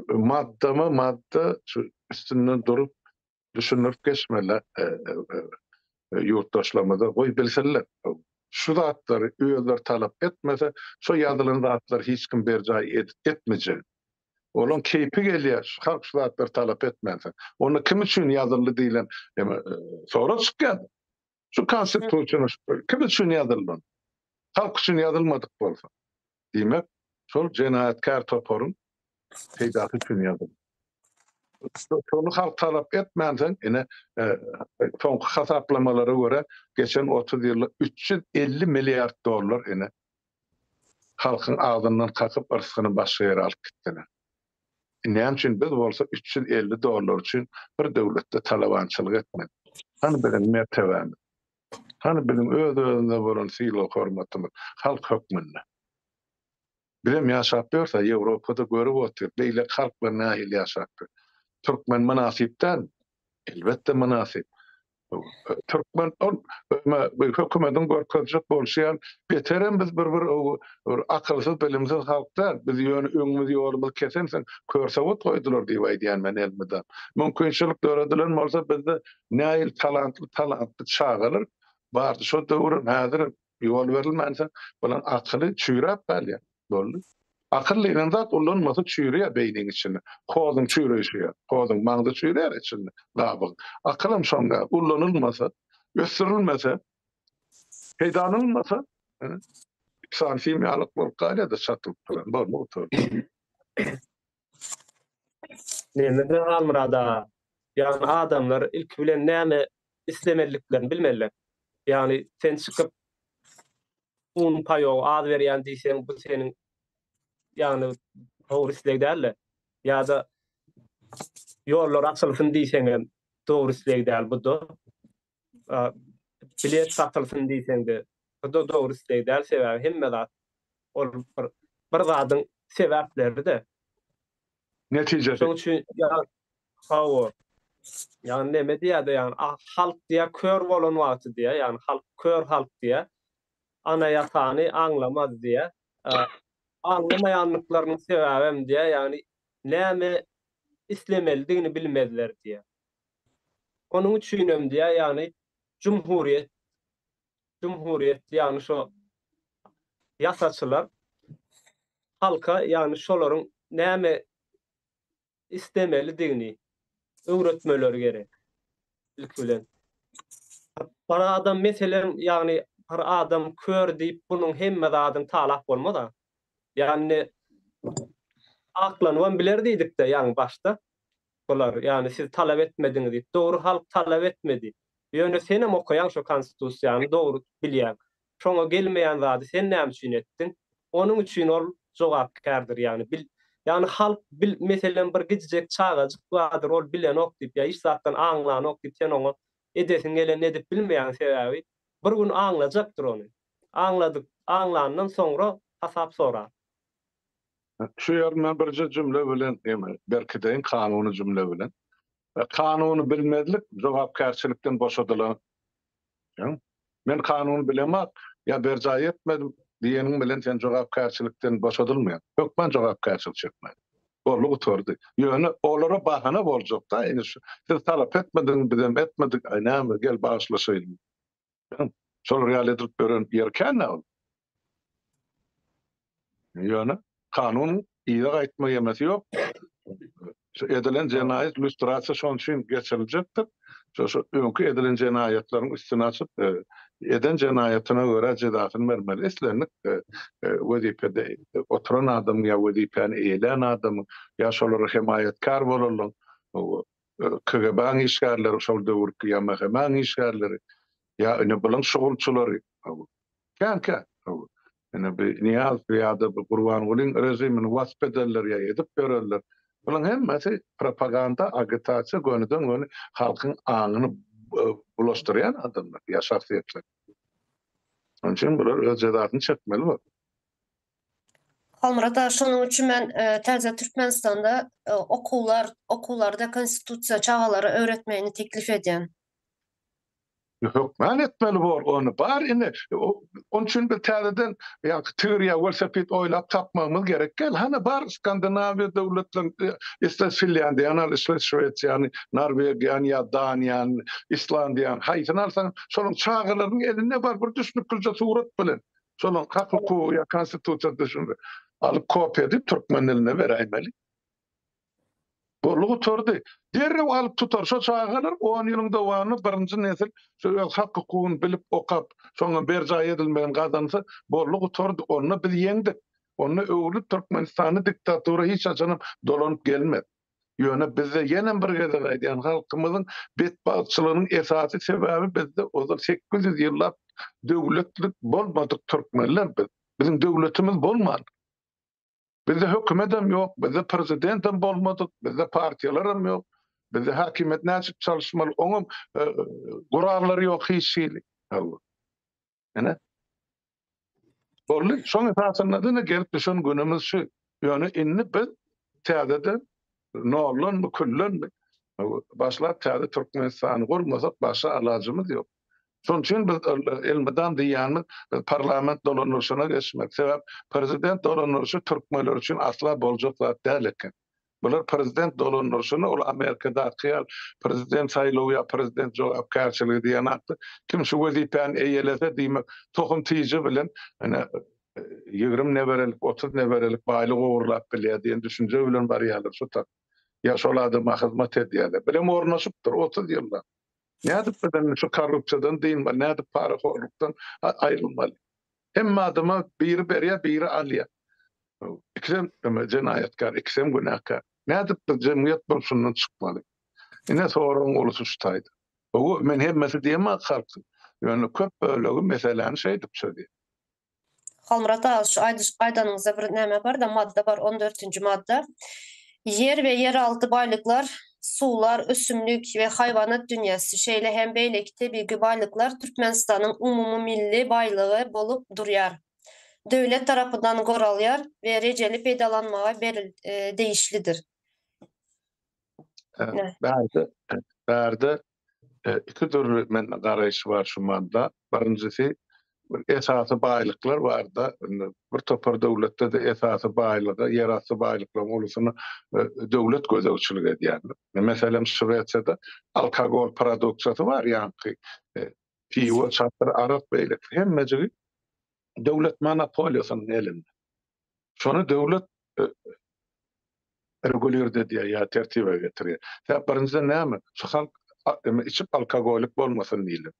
maddama madda şu üstünden durup düşündirip geçmeli e, ýurtdaşlarymyza goý bilsinler. Şu zatlary özleri talap etmese, şo ýazylan zatlary hiç kim berjaý etmejek. Olaň keýpi gelýär, şu halk şu zatlary talap etmänsoň. Onda kim üçin ýazyldy diýlen sorag çykýar. Şu konstitusiýany kim üçin ýazyldy? Halk üçin ýazylmadyk bolsa. Diýmek, şol jenaýatkär toparyň peýdasy üçin ýazyldy. Şony halk talap etmänsoň, ine, soňky hasaplamalara görä, geçen 30 ýylda 350 milliard dollar ine halkyň agzyndan kakyp yrsgyny başga ýere alyp gitdiler. Näme üçin biz bolsa 350 dollar üçin bir döwletde talabançylyk etmeli? Hany biziň mertebämiz? Hany biziň öz-özümize bolan sylag-hormatymyz halk hökmünde? Bizem ýaşap ýörse Ýewropada görüp otyr, beýleki halklar nähili ýaşap ýör. Türkmen mynasyp dälmi? Elbetde mynasyp. Türkmen ol hökümetiň görkezjek bolşy ýaly beterem biz bir bir bir akylsyz bilimsiz halk däl. Biz ýöne öňümiz ýolumyz kesensoň körsowat goýdular diýip aýdýan men elmydam. Mümkinçilik döredilen bolsa bizde nähili talantly talantly çagalar bardy şo döwürem häzirem Ýol berilmänsoň, bulaň akyly çüýräp galýar. Boldy. Akyl diýlen zat ullanmasa çüýreýär beýniň içinde. Hozuň çüýreýşi ýaly. Hozuň maňzy çüýreýär içinde, gabygy. Akylam şoň ýaly. Ullanylmasa, ösdürilmese, peýdalanylmasa, iki sany sim ýalyk bolup galýar-da çatylyp duran. Boldy, gutardy. Näme Halmyrat aga? Ýagny adamlar ilki bilen näme islemeliliklerini bilmeliler. Ýagny sen çykyp un paýogy az berýän diýseň bu seniň ýagny dogry isleg dälde. Ýa-da ýollar açylsyn diýseňem dogry isleg däl bu-da. Bilet satylsyn diýseň-de bu-da dogry isleg däl sebäbi hemme zat ol bir bir zadyň sebäpleri-de. Netijesi. Şonuň üçin hawa. Ýagny neme diýýär-de ýagny halk diýýär kör bolan wagty diýýär, ýagny halk kör halk diýýär. Ana ýatany aňlamaz diýýär. Aňlamaýanlyklarynyň sebäbem diýýär, ýagny näme islemelidigini bilmezler diýýär. Onuň üçinem diýýär, ýagny jumhuriýet jumhuriýet ýagny şo ýasaçylar halka ýagny şolaryň näme islemelidigini öwretmeleri gerek ilki bilen. Bir adam meselem ýagny bir adam kör diýip bunuň hemme zadyny talap bolmaz-a. Ýagny aklanybam biler diýdikde ýaňy başda. Bular ýagny siz talap etmediňiz diýip. Dogry halk talap etmedi. Ýöne senem okaýaň şo konstitusiýany dogry bilýäň. Şoňa gelmeýän zady sen näme üçin etdiň? Onuň üçin ol jogapkärdir ýagny bil ýagny halk bil meselem bir gijijek çagajyk bardyr ol bilenok diýip ýa hiç zatdan aňlanok diýip sen oňa edesiň gelenini edip bilmeýäň sebäbi bir gün aňlajakdyr ony. Aňladyk aňlandan soňra hasap sorar. Şu ýerinden birje jümle bilen berkideýin kanuny jümle bilen. Kanuny bilmezlik jogapkärçilikden boşadylan. Men kanuny bilemok ýa berjaý etmedim diýeniň bilen sen jogapkärçilikden boşadylmaýaň. Hökman jogapkärçilik çekmeli. Boldy gutardy. Ýöne olara bahana boljakda indi şu siz talap etmediňiz bizem etmedik aý näme gel bagyşlaşaýyn. Şolar ýaly edilip ýören ýer kän-ä ol. Ýöne kanunyň yza gaýtma ýemesi ýok. Şu edilen jenaýat lýustrasiýa şonuň üçin geçiriljekdir. Şu şu öňki edilen jenaýatlaryň üstüni açyp, e, eden jenaýatyna görä jezasyny bermeli. Islendik e, e, wezipede oturan adamyň ýa wezipäni eýelän adamyň ýa şolara hemaýatkär bolanlaryň. KGB-niň işgärleri şol döwürki ýa MHM-niň işgärleri ýa ine bulaň şugulçylary. Kän-kän. Ine bi Nyýazow ýa-da bu Gurbangulyň režimini wasp ederler ýa edip ýörerler. Bulaň hemmesi propaganda, agitasiýa, gönüden-göni halkyň aňyny bulaşdyrýan adamlar ýa şahsyýetler. Şonuň üçin bular öz jezasyny çekmeli bor. Halmyrat aga, şonuň üçin men täze Türkmenistanda okuwlar, okuwlarda konstitusiýa çagalara öwretmegini teklip edýän. Hökman etmeli bor ony. Bar indi onuň üçin biz täzeden ýaňky tigir ýa welosiped oýlap tapmagymyz gerek däl. Hany bar Skandinawiýa döwletlerini, isle Finlýandiýany al, isle Şwesiýany, Norwegiýany ýa Daniýany, Islandiýany haýsyny alsaň şolaryň çagalarynyň elinde bar bir düşnüklije surat bilen. Şolaryň hak hukugy ýa konstitusiýasy düşündi. Alyp kopiýa edip türkmen diline beräýmeli. Boldy gutardy. Derrew alyp tutar. Şo çagalar on ýylyň dowamynda birinji nesil şu öz hak hukugyny bilip okap, şoňa berjaý edilmegini gazansa, boldy gutardy. Onda biz ýeňdik. Onda öwrülip Türkmenistanda diktatura hiç haçanam dolanyp gelmez. Ýöne bizde ýenem bir gezek aýdýan halkymyzyň betbagtçylygynyň esasy sebäbi bizde ozal 800 ýyllap döwletlik bolmadyk türkmenler biz. Biziň döwletimiz bolmandyr. Bizde hökümetem ýok, bizde prezidentem bolmadyk, bizde partiýalaram ýok. Bizde häkimiýet näçip çalyşmaly, oňam e, gurallary ýok hiç hili. Ine. Boldy. Şoň esasynda da gelip düşen günümiz şu. Ýöne indi biz täzeden noldanmy, küldenmi başlap täze Türkmenistany gurmasak başga alajymyz ýok. Şonuň üçin biz elmydam diýýänimiz biz parlament dolandyryşyna geçmek. Sebäp prezident dolandyryşy türkmenler üçin asla boljak zat däl eken. Bular prezident dolandyryşyny ol Amerikadaky ýaly prezident saýlawy ýa prezident jogapkärçiligi diýen atly kim şu wezipäni eýelese diýmek tohum tije bilen ine 20 neberelik 30 neberelik baýlyk ogurlap bilýär diýen düşünje bilen barýarlar şu tak. Ýa şol adama hyzmat edýärler. Bilem ornaşypdyr 30 ýyllap. Nädip biz indi şu korrupsiýadan dynmaly, nädip parahorlukdan aýrylmaly? Hemme adama biri berýär, biri alýar. Ikisem jenaýatkär, ikisem günäkär. Nädip biz jemgyýet bolup şundan çykmaly? Ine soragyň ulusy şu taýda. Hawa, men hemmesi diýemok halkyň. Ýöne köp bölegi meseläni şeýdip çözýär. Halmyrat aga şu aýdyş aýdanyňyzda bir näme barda madda bar on dörtünji madda. Ýer we ýeralty baýlyklar, suwlar, ösümlik we haýwanat dünýäsi, şeýle hem beýleki tebigy baýlyklar Türkmenistanyň umumymilli baýlygy bolup durýar. Döwlet tarapyndan goralýar we rejeli peýdalanmaga beril degişlidir. Bärde, bärde iki dürli mende garaýyş bar şu madda. Birinjisi bir esasy baýlyklar barda, indi bir topar döwletde-de esasy baýlyga, ýerasty baýlyklaryň ulusyna döwlet gözegçilik edýändir. Meselem, Şwesiýada alkogol produksiýasy bar, ýaňky piwo, çakyr, arak beýleki hemmejigi döwlet monopoliýasynyň elinde. Şony döwlet regulird edýär ýa tertibe getirýär. Sebäp birinjiden näme? Şu halk içip alkogolik bolmasyn diýilip.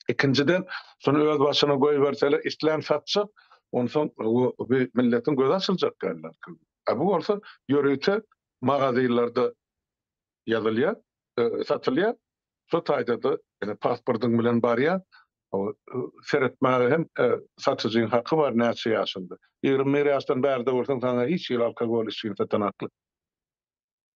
Ikinjiden, şuny öz başyna goýberseler, islän satjak, onsoň bu milletiň gözi açyljak däldir. A bu bolsa ýörite magazynlarda ýazylýar, satylýar. Şo taýda-da ýene pasportyň bilen barýar. Seretmäge hem satyjyň haky bar näçe ýaşynda. 21 ýaşdan bärde bolsaň saňa hiç hili alkogol içgini satanaklar.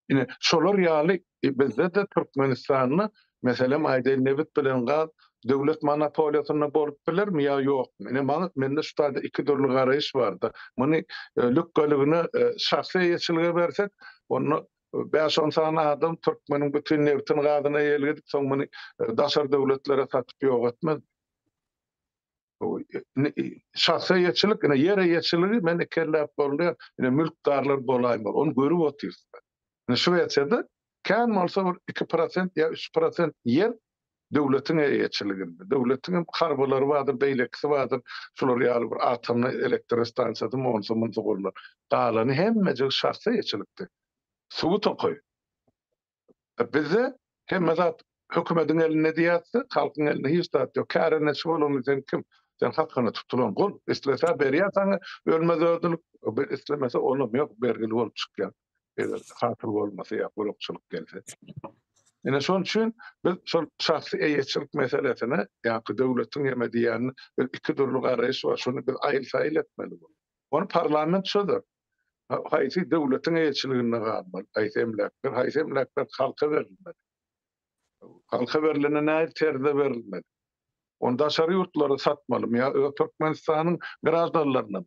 Ine şolar ýaly bizde-de Türkmenistanda meselem aýdaýyn nebit bilen gaz döwlet monopoliýasynda bolup bilermi ýa ýokmy? Ine maňa mende şu taýda iki dürli garaýyş barda. Muny lükgeligine şahsy eýeçilige bersek onda Bäş-on sany adam türkmeniň bütin nebtini gazyna eýelik edip, soň muny daşary döwletlere satyp ýok etmez. Şahsy eýeçilik, ine ýer eýeçiligi men ikelläp bolýar, ine mülkdarlar bolaýmaly. Ony görüp otyrys. Ine Şwesiýada kän bolsa bir 2% ýa 3% ýer döwletiň eýeçiliginde. Döwletiň hem harbylary bardyr, beýlekisi bardyr. Şular ýaly bir atomly elektrostansiýasy monsa munsa gurlar. Galany hemmejigi şahsy eýeçilikde. Suwy tokaý. Bizde hemme zat hökümediň elinde diýýäs-de, halkyň elinde hiç zat ýok. Kärendeçi bolany sen kim? Sen hakyna tutulan gul. Islese berýär saňa ölmez-ödülik, islemese olam ýok, bergili bolup çykýar. Eger hasyl bolmasa ýa gurakçylyk gelse. Ine şonuň üçin biz şol şahsy eýeçilik meselesine, ýaňky döwletiň ýeme diýýänine biz iki dürli garaýyş bar, şuny biz aýyl-saýyl etmeli. Ony parlament çözer. Haýsy döwletiň eýeçiliginde galmaly, haýsy emläkler, haýsy emläkler halka berilmeli. Halka berlende nähili terzde berilmeli? Ony daşary ýurtlara satmalymy ýa öz Türkmenistanyň graždanlarynamy?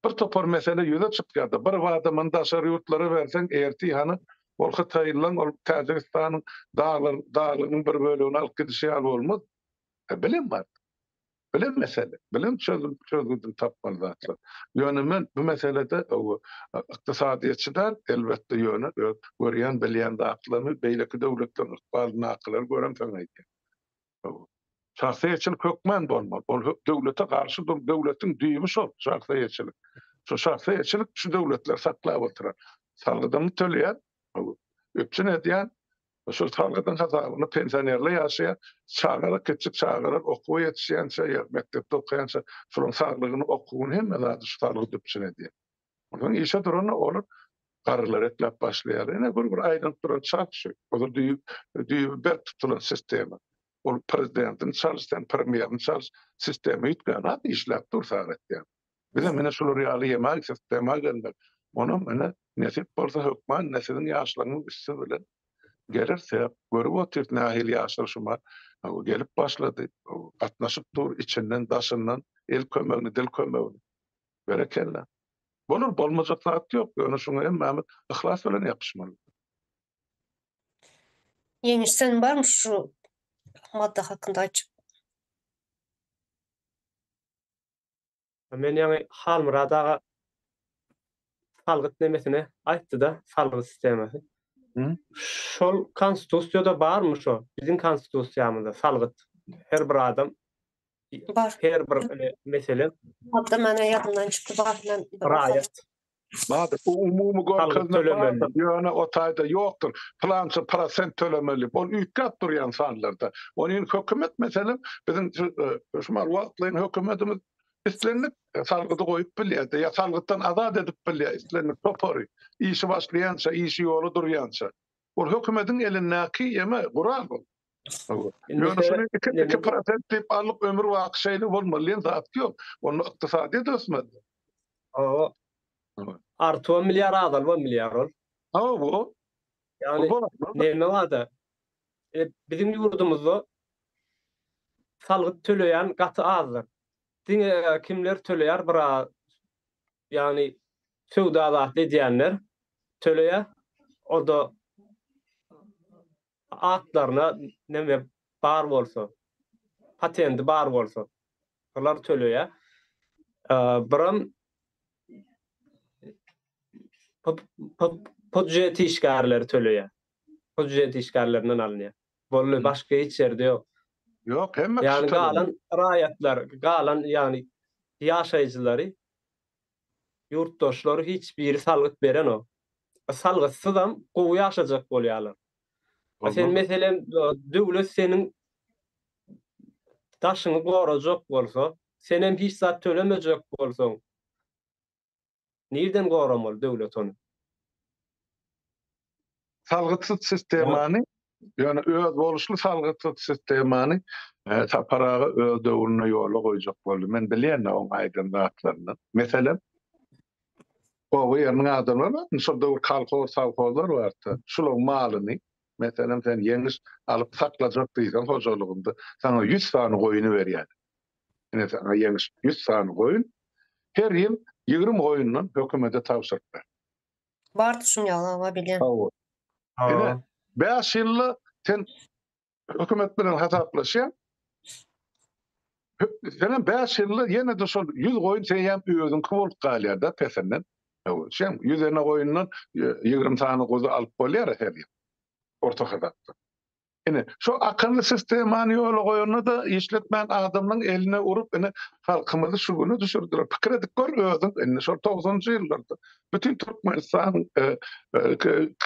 Bir topar mesele ýüze çykýar-da, bir bada muny daşary ýurtlara berseň, ertir hany ol hytaýlylaryň, ol Täjigistanyň daglar, daglygynyň bir bölegini alyp gidişi ýaly bolmaz. E, bilim bar. Bilim mesele, bilim çözüm, çözgüdini tapmaly zatlar. Ýöne men bu meselede o, ykdysadyýetçi däl, elbetde ýöne öz görýän, bilýän zatlarymy beýleki döwletleriň ykbalyndakylary göremsoň aýdýan. Şahsy eýeçilik hökman bolmaly. Ol döwlete garşy dur, döwletiň düýbi şol, şahsy eýeçilik. Şu şahsy eýeçilik şu döwletleri saklap oturar. Salgydyny töleýän, üpjün edýän, şol salgydyň hasabyna pensionerler ýaşaýar, çagalar, kiçjik çagalar okuwa ýetişýänçä ýa mekdepde okaýança şolaryň saglygyny, okuwyny hemme zady şu salgyt üpjün edýär. Onsoň işe duranda olar garrylar ekläp başlaýarlar. Ine bir bir aýlanyp duran çarh şu. Ozal düýbi, düýbi berk tutulan sistema. Ol prezidentini çalyş, sen premýerini çalyş, sistema üýtgänok, işläp dur sagat ýaly. Bizem ine şular ýaly ýemäý sistema gelmeli. Onam ine nesip bolsa hökman ine siziň ýaşlaryňyz üsti bilen geler sebäp görüp otyrys nähili ýaşlar şuma gelip başlady. Gatnaşyp dur içinden daşyndan el kömegini dil kömegini. Berekella. Bolar, bolmajak zat ýok, ýöne şuňa hemmämiz yhlas bilen ýapyşmaly. Ýeňiş sen barmy şu madda hakynda aýtjak? Men ýaňy Halmyrat aga salgyt nemesine aýtdyda, salgyt sistemasy. Şol konstitusiýada barmy şo? Biziň konstitusiýamyzda salgyt her bir adam Bar. Her bir mesele. Madda mena ýadymdan çykdy bar men. Raýat. Bardyr. Bu umumy görkezme bardyr. Ýöne o taýda ýokdur. Pylança prosent tölemeli. Ol üýtgäp durýan sanlarda. Ony indi hökümet meselem biziň şu mal wagtlaýyn hökümetimiz islendik salgydy goýup bilýär-de ýa salgytdan azat edip bilýär islendik topary. Işi başlaýança, işi ýola durýança. Ol hökümetiň elindäki ýeme gural ol. Ýöne şuny 2% diýip alyp ömür baky şeýle bolmaly diýen zat ýok. Onda ykdysadyýet ösmez. Hawa. Artybam bilýär, azalybam bilýär ol. Hawa. Ýagny neme barda? E, biziň ýurdumyzda salgyt töleýän gaty azdyr. Diňe e, kimler töleýär bir ýagny söwda zatly edýänler töleýär. O-da atlaryna neme bar bolsa, patendi bar bolsa, şolar töleýär. Biram budjet işgärleri töleýär. Budjet işgärlerinden alynýar. Boldy, başga hiç ýerde ýok. Ýok, hemme kişi Ýagny galan raýatlar, galan ýagny ýaşaýjylary, ýurtdaşlary hiç biri salgyt berenok. Salgytsyzam gowy ýaşajak bolýarlar. Sen meselem döwlet seniň daşyňy gorajak bolsa, senem hiç zat tölemejek bolsaň, nirden goramaly döwlet ony? Salgytsyz sistemany, ýöne özboluşly salgytsyz sistemany Sapar aga öz döwründe ýola goýjak boldy. Men bilýän oň aýdan zatlaryndan. Meselem, Oba ýeriniň adamlary bar, şol döwür kolhoz, sowhozlar bardy. Şularyň malyny, meselem, sen ýeňiş alyp saklajak diýseň hojalygynda, saňa 100 sany goýuny berýär. Ine saňa ýeňiş 100 sany goýun, her ýyl 20 goýundan hökümete tabşyryp ber. Bardy şuň ýaly, hawa bilýän. Hawa. Ine, 5 ýylda sen hökümet bilen hasaplaşýaň. Senem 5 ýylda ýene-de şol 100 goýun seýem özüňki bolup galýar-da pesinden. Şem 100 ene goýundan 20 sany guzy alyp bolýar her ýyl. Orta hasapda. Ine, şu akylly sistemany ýola goýanda-da işletmän adamlaryň eline urup, ine, halkymyzy şu güne düşürdiler. Pikir edip gör özüň, indi şol 90-njy ýyllarda Bütin Türkmenistan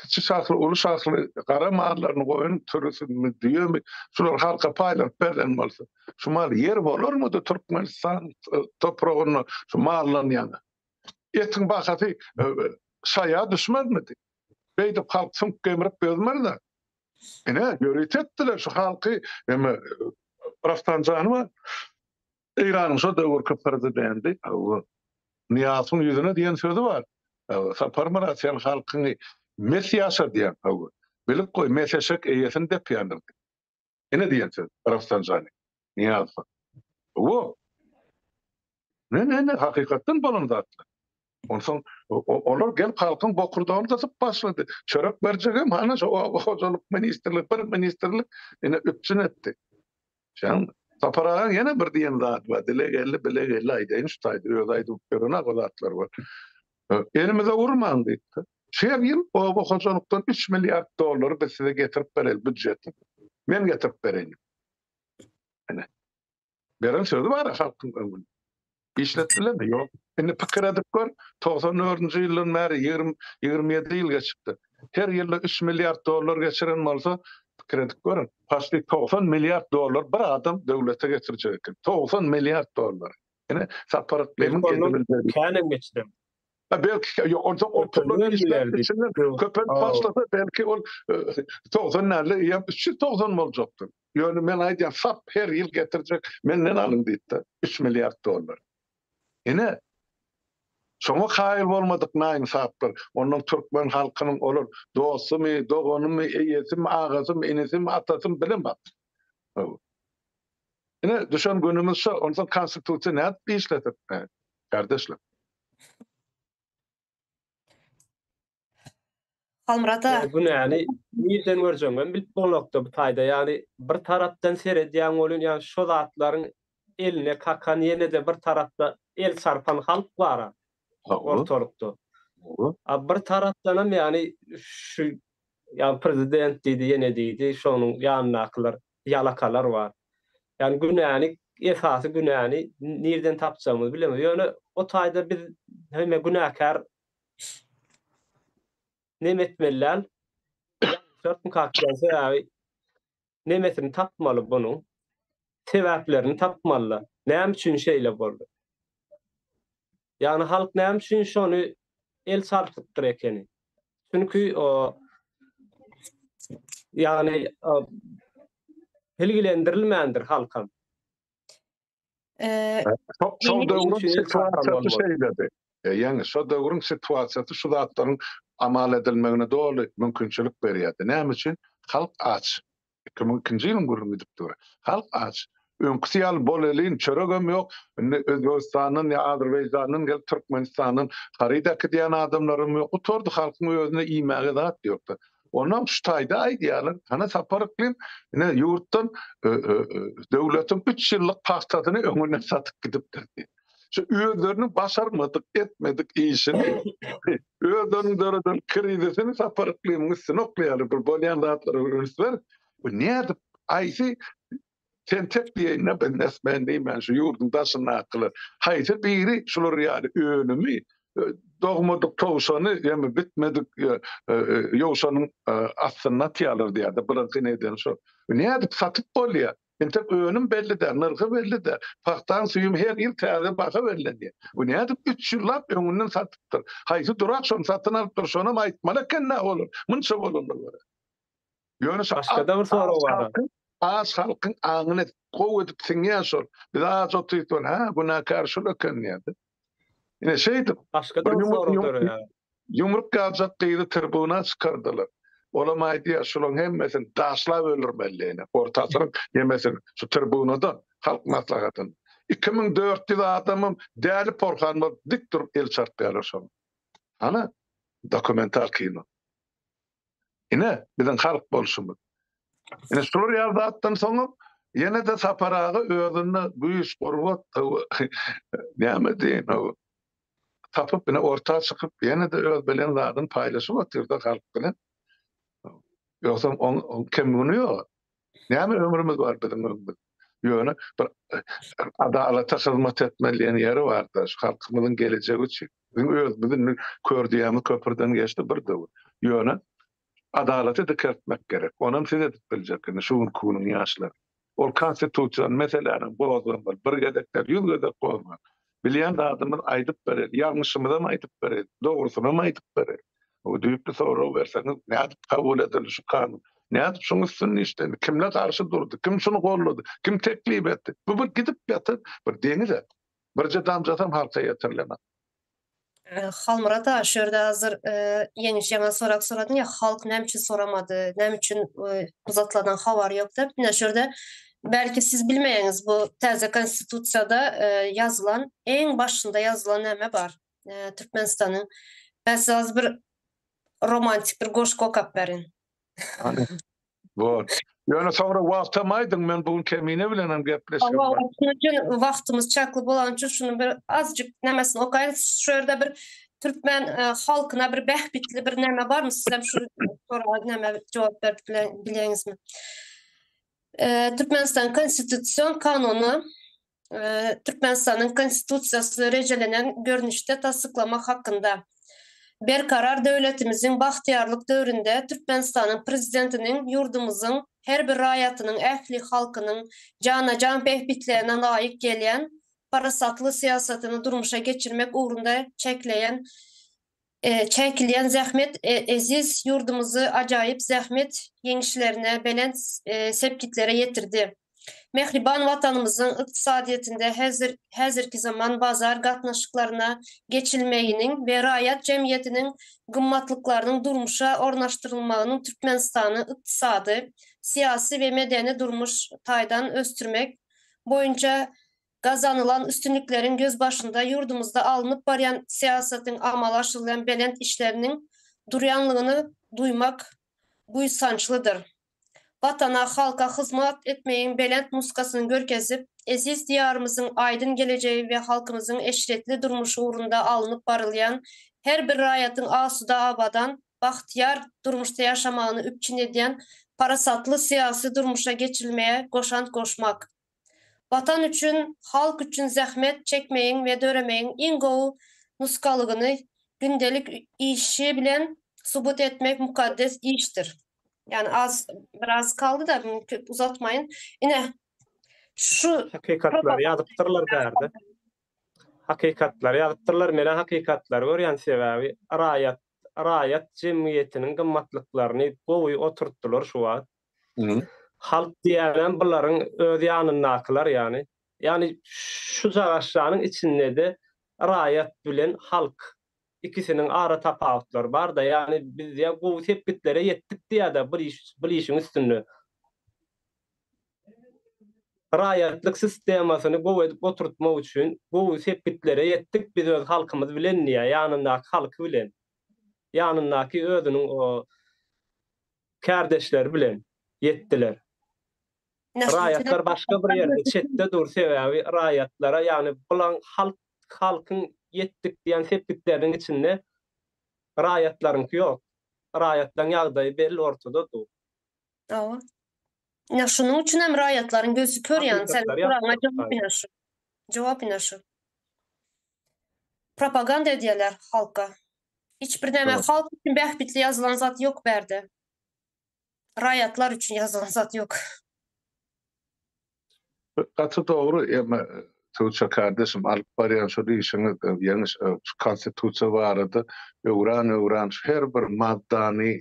kiçi şahly, uly şahly gara mallaryny goýun sürüsini, düýemi şular halka paýlanyp berlen bolsa, şu mal ýer bolarmydy Türkmenistan topragynda şu maldan ýaňa? Etiň bahasy. Şaýa düşmezmidi? Beýdip halk süňk gemrip gezmezdi. Ine, ýörite etdiler şu halky, eme Rafsanjany bar. Eýranyň şo döwürki prezidenti Nyýazowyň ýüzüne diýen sözi bar. Saparmyrat sen halkyňy mes ýaşadýaň, hawa. Bilip goý, mes eşek eýesini depýändir diýip. Ine diýen söz Rafsanjany Nyýazowa. Hawa. Ne, ne, ne, hakykatdan bolan zatlar. Onsoň olar gelip halkyň bokurdagyny gysyp başlady. Çörek berjegem hana şu oba hojalyk ministrligi, bir ministrlik ine üpjün etdi. Şeň Sapar agaň ýene bir diýen zady bar. Dile geldi, bile geldi aýdaýyn şu taýda. Özi aýdyp ýören-ak o zatlar bar. Elimize urmaň diýipdir. Her ýyl oba hojalykdan 3 milliard dollary biz size getirip bereli býujetden. Men getirip bereýin. Ine. Beren sözi bar halkyň öňünde. Işletdilermi? Ýok. Indi pikir edip gör, 94-nji ýyldan bäri 20, 27 ýyl geçipdir. Her ýylda 3 milliard dollar geçiren bolsa, pikir edip görüň, paçti 90 milliard dollar bir adam döwlete getirjek eken. 90 milliard dollar. Ine, Sapar Yklymyň edibilmegi. Känem geçirem. Ha belki ýok, onsoň ol pullar işläp içinden köpelip başlasa belki ol 90 däl-de eýýäm 390 boljakdyr. Ýöne men aýdýan sap her ýyl getirjek menden alyň diýipdir 3 milliard dollar. Ine şoňa kaýyl bolmadyk naýynsaplar. Ondan türkmen halkynyň olar dostumy, doganymy, eýesimi, agasymy, inisimi, atasymy bilemok. Ine düşen günümiz şo. Onsoň konstitusiýa nädip işlesin kardeşler. Halmyrat aga. Günäni nirden görjegiňem bilip bolakda bu taýda. Ýagny bir tarapdan seredýäň welin ýagny şo zatlaryň eline kakan ýene-de bir tarapda el çarpan halk bar-a ortalykda. A bir tarapdanam ýagny şu ýagny prezident diýdi ýene diýdi şonuň ýanyndakylar ýalakalar bar. Ýagny günäni esasy günäni nirden tapjagymyzy bilemok. Ýöne o taýda biz hemme günäkär neme etmeli däl. Sebäbi nemesini tapmaly bunuň. Sebäplerini tapmaly. Näme üçin şeýle boldy? Ýagny halk näme üçin şony el çarpypdyr ekeni? Çünki o ýagny bilgilendirilmändir halkam. Şol döwrüň situasiýasy şeýledi. Ýaňy şo döwrüň situasiýasy şu zatlaryň amal edilmegine doly mümkinçilik berýärdi. Näme üçin? Halk aç. 2002-nji ýylyň gürrüňi gidip dur. Halk aç. Öňküsi ýaly bolelin çöregem ýok. Indi Özbegistandan ýa Azerbaýjandan gelip Türkmenistandan haryt äkidýän adamlaram ýok. Gutardy halkyň özüne iýmäge zat ýokdy. Onam şu taýda aýdýarlar, hany Sapar Yklym ine ýurtdan döwletiň üç ýyllyk pagtasyny öňünden satyp gidipdir diýip. Şu özleriniň başarmadyk, etmedik işini, özleriniň döreden krizisini Sapar Yklymyň üstüne oklaýarlar. Bir bolýan zatlara bir üns ber. Bu nädip haýsy Tentek diýeýin-de biznesmen diýmän şu ýurduň daşyndakylar haýsy biri şular ýaly önümi dogmadyk towşany ýa bitmedik ýowşanyň astynda atýarlar diýýär-de bularyň edeni şol. Nädip satyp bolýar? Entek önüm belli däl, nyrhy belli däl. Pagtaň süýümi her ýyl täze baha bellenýär. Bu nädip üç ýyllap öňünden satypdyr? Haýsy durak şony satyn alypdyr, şonam aýtmaly eken-dä olar, munça bolanyna görä. Ýöne şo Başga-da bir sorag bar. Aç halkyň aňyna gowy edip siňýär şol. Biz aç otyrys ol, hä, günäkär şul eken diýýär. Ine şeýdip. Başga-da bir sorag döreýär. Ýumruk ýaljak gyzy tribuna çykardylar. Olam aýdýar, şularyň hemmesini daşlap öldürmeli diýýär. Orta asyryň hemmesini şu tribunada, halk maslahatynda. 2400 adamam däli porhan bolup dik durup el çarpýarlar şoňa. Hana, dokumental kino. Ine, biziň halk bolşumyz. Ine, şular ýaly zatdan soňam ýene-de Sapar aga özünde güýç, gurbat, näme diýeýin, tapyp, ine, orta çykyp, ýene-de öz bilen zadyny paýlaşyp otyr-da halk bilen. Ýogsam oň kem güni ýok. Näme ömrümiz bar biziň öňümizde? Ýöne bir adalata hyzmat etmeli diýen ýeri bar-da, şu halkymyzyň gelejegi üçin. Biziň özümiz indi kör düýämiz köprüden geçdi bir döwür. Ýöne adalaty dikeltmek gerek. Onam siz edip biljek indi şu günki günüň ýaşlary. Ol konstitusion meseläni gozgamaly. Bir gezek däl, ýüz gezek gozgan. Bilýän zadymyzy aýdyp bereli, ýalňyşymyzam aýdyp bereli, dogrusynam aýdyp bereli. Bu düýpli sorag berseňiz, nädip kabul edildi şu kanun? Nädip şuň üstünde işlendi? Kimler garşy durdy? Kim şuny gollady? Kim teklip etdi? Bu bir gidip ýatan bir deňiz-ä. Birje damjasam halka ýetirilenok. Halmyrat aga, şu ýerde hazir Ýeňiş ýaňa sorag soradyň ýa, halk näme üçin soramady, näme üçin bu zatlardan habary ýok diýip. Ine şu ýerde belki siz bilmeýäňiz bu täze konstitusiýada ýazylan, iň başynda ýazylan näme bar Türkmenistanyň. Ben size az bir romantik bir goşgy okap berin. Hany. Bor. Ýöne soňra wagtam aýdyň, men bu gün Kemine bilen hem gepleşigim bar. Şunuň üçin wagtymyz çakly bolany üçin şuny bir azjyk nämesini okaýyn. Şu ýerde bir türkmen e, halkyna bir bähbitli bir näme barmy? Siz hem şu soraga näme jogap berip bileňizmi? E, Türkmenistan Konstitusion kanuny e, Türkmenistanyň Konstitusiýasy rejelenen görnüşde tassyklamak hakynda Berkarar döwletimiziň bagtyýarlyk döwründe Türkmenistanyň Prezidentiniň ýurdumyzyň her bir raýatynyň, ähli halkynyň jana-jan bähbitlerine laýyk gelýän parasatly syýasatyny durmuşa geçirmek ugrunda çekleýän çekilýän zähmet eziz ýurdumyzy ajaýyp zähmet ýeňişlerine, belent sepgitlere ýetirdi. Mähriban Watanymyzyň ykdysadyýetinde häzir häzirki zaman bazar gatnaşyklaryna geçilmeginiň we raýat jemgyýetiniň gymmatlyklarynyň durmuşa ornaşdyrylmagynyň Türkmenistany ykdysady, syýasy we medeni-durmuş taýdan ösdürmek boýunça gazanylan üstünlikleriň gözbaşynda ýurdumyzda alnyp barýan syýasatyň amala aşyrylýan belent işleriniň durýanlygyny duýmak buýsançlydyr. Watana, halka hyzmat etmegiň belent nusgasyny görkezip, eziz Diýarymyzyň aýdyň gelejegi we halkymyzyň eşretli durmuşy ugrunda alnyp barylýan, her bir raýatyň asuda, abadan, bagtyýar durmuşda ýaşamagyny üpjün edýän parasatly syýasy durmuşa geçirilmege goşant goşmak. Watan üçin, halk üçin zähmet çekmegiň we döremegiň iň gowy nusgalygyny gündelik işi bilen subut etmek mukaddes işdir. Ýani az biraz kaldy-da, köp uzatmaýyn. Ine, şu Hakykatlary ýazypdyrlar bärde. Hakykatlary ýazypdyrlar. Menä hakykatlary görýän sebäbi raýat raýat jemgyýetiniň gymmatlyklaryny gowy oturtdylar şu wagt. Halk diýýänem bularyň öz ýanyndakylar ýany. Ýagny şu jagaşjanyň içindede raýat bilen halk ikisiniň ara tapawutlary barda. Ýagny biz ýa gowy sepgitlere ýetdik diýýärde bir iş bir işiň üstünde. Raýatlyk sistemasyny gowy edip oturtmak üçin gowy sepgitlere ýetdik biz öz halkymyz bilen diýýär, ýanyndaky halky bilen. Ýanyndaky özüniň o kärdeşleri bilen ýetdiler. Raýatlar başga bir ýerde çetde dur sebäbi raýatlara ýagny bulaň halk halkyň ýetdik diýen sepgitleriniň içinde raýatlaryňky ýok. Raýatlaň ýagdaýy belli ortada dur. Hawa. Ine şunuň üçin hem raýatlaryň gözi kör ýagny sen soragyňa jogap ine şu. Jogap ine şu. Propaganda edýärler halka. Hiç bir näme halk üçin bähbitli ýazylan zat ýok bärde. Raýatlar üçin ýazylan zat ýok. Gaty dogry emma Tuğçe kardeşim alyp barýan şol işiňiz ýeňiş şu konstitusiýa barada öwran öwran şu her bir maddany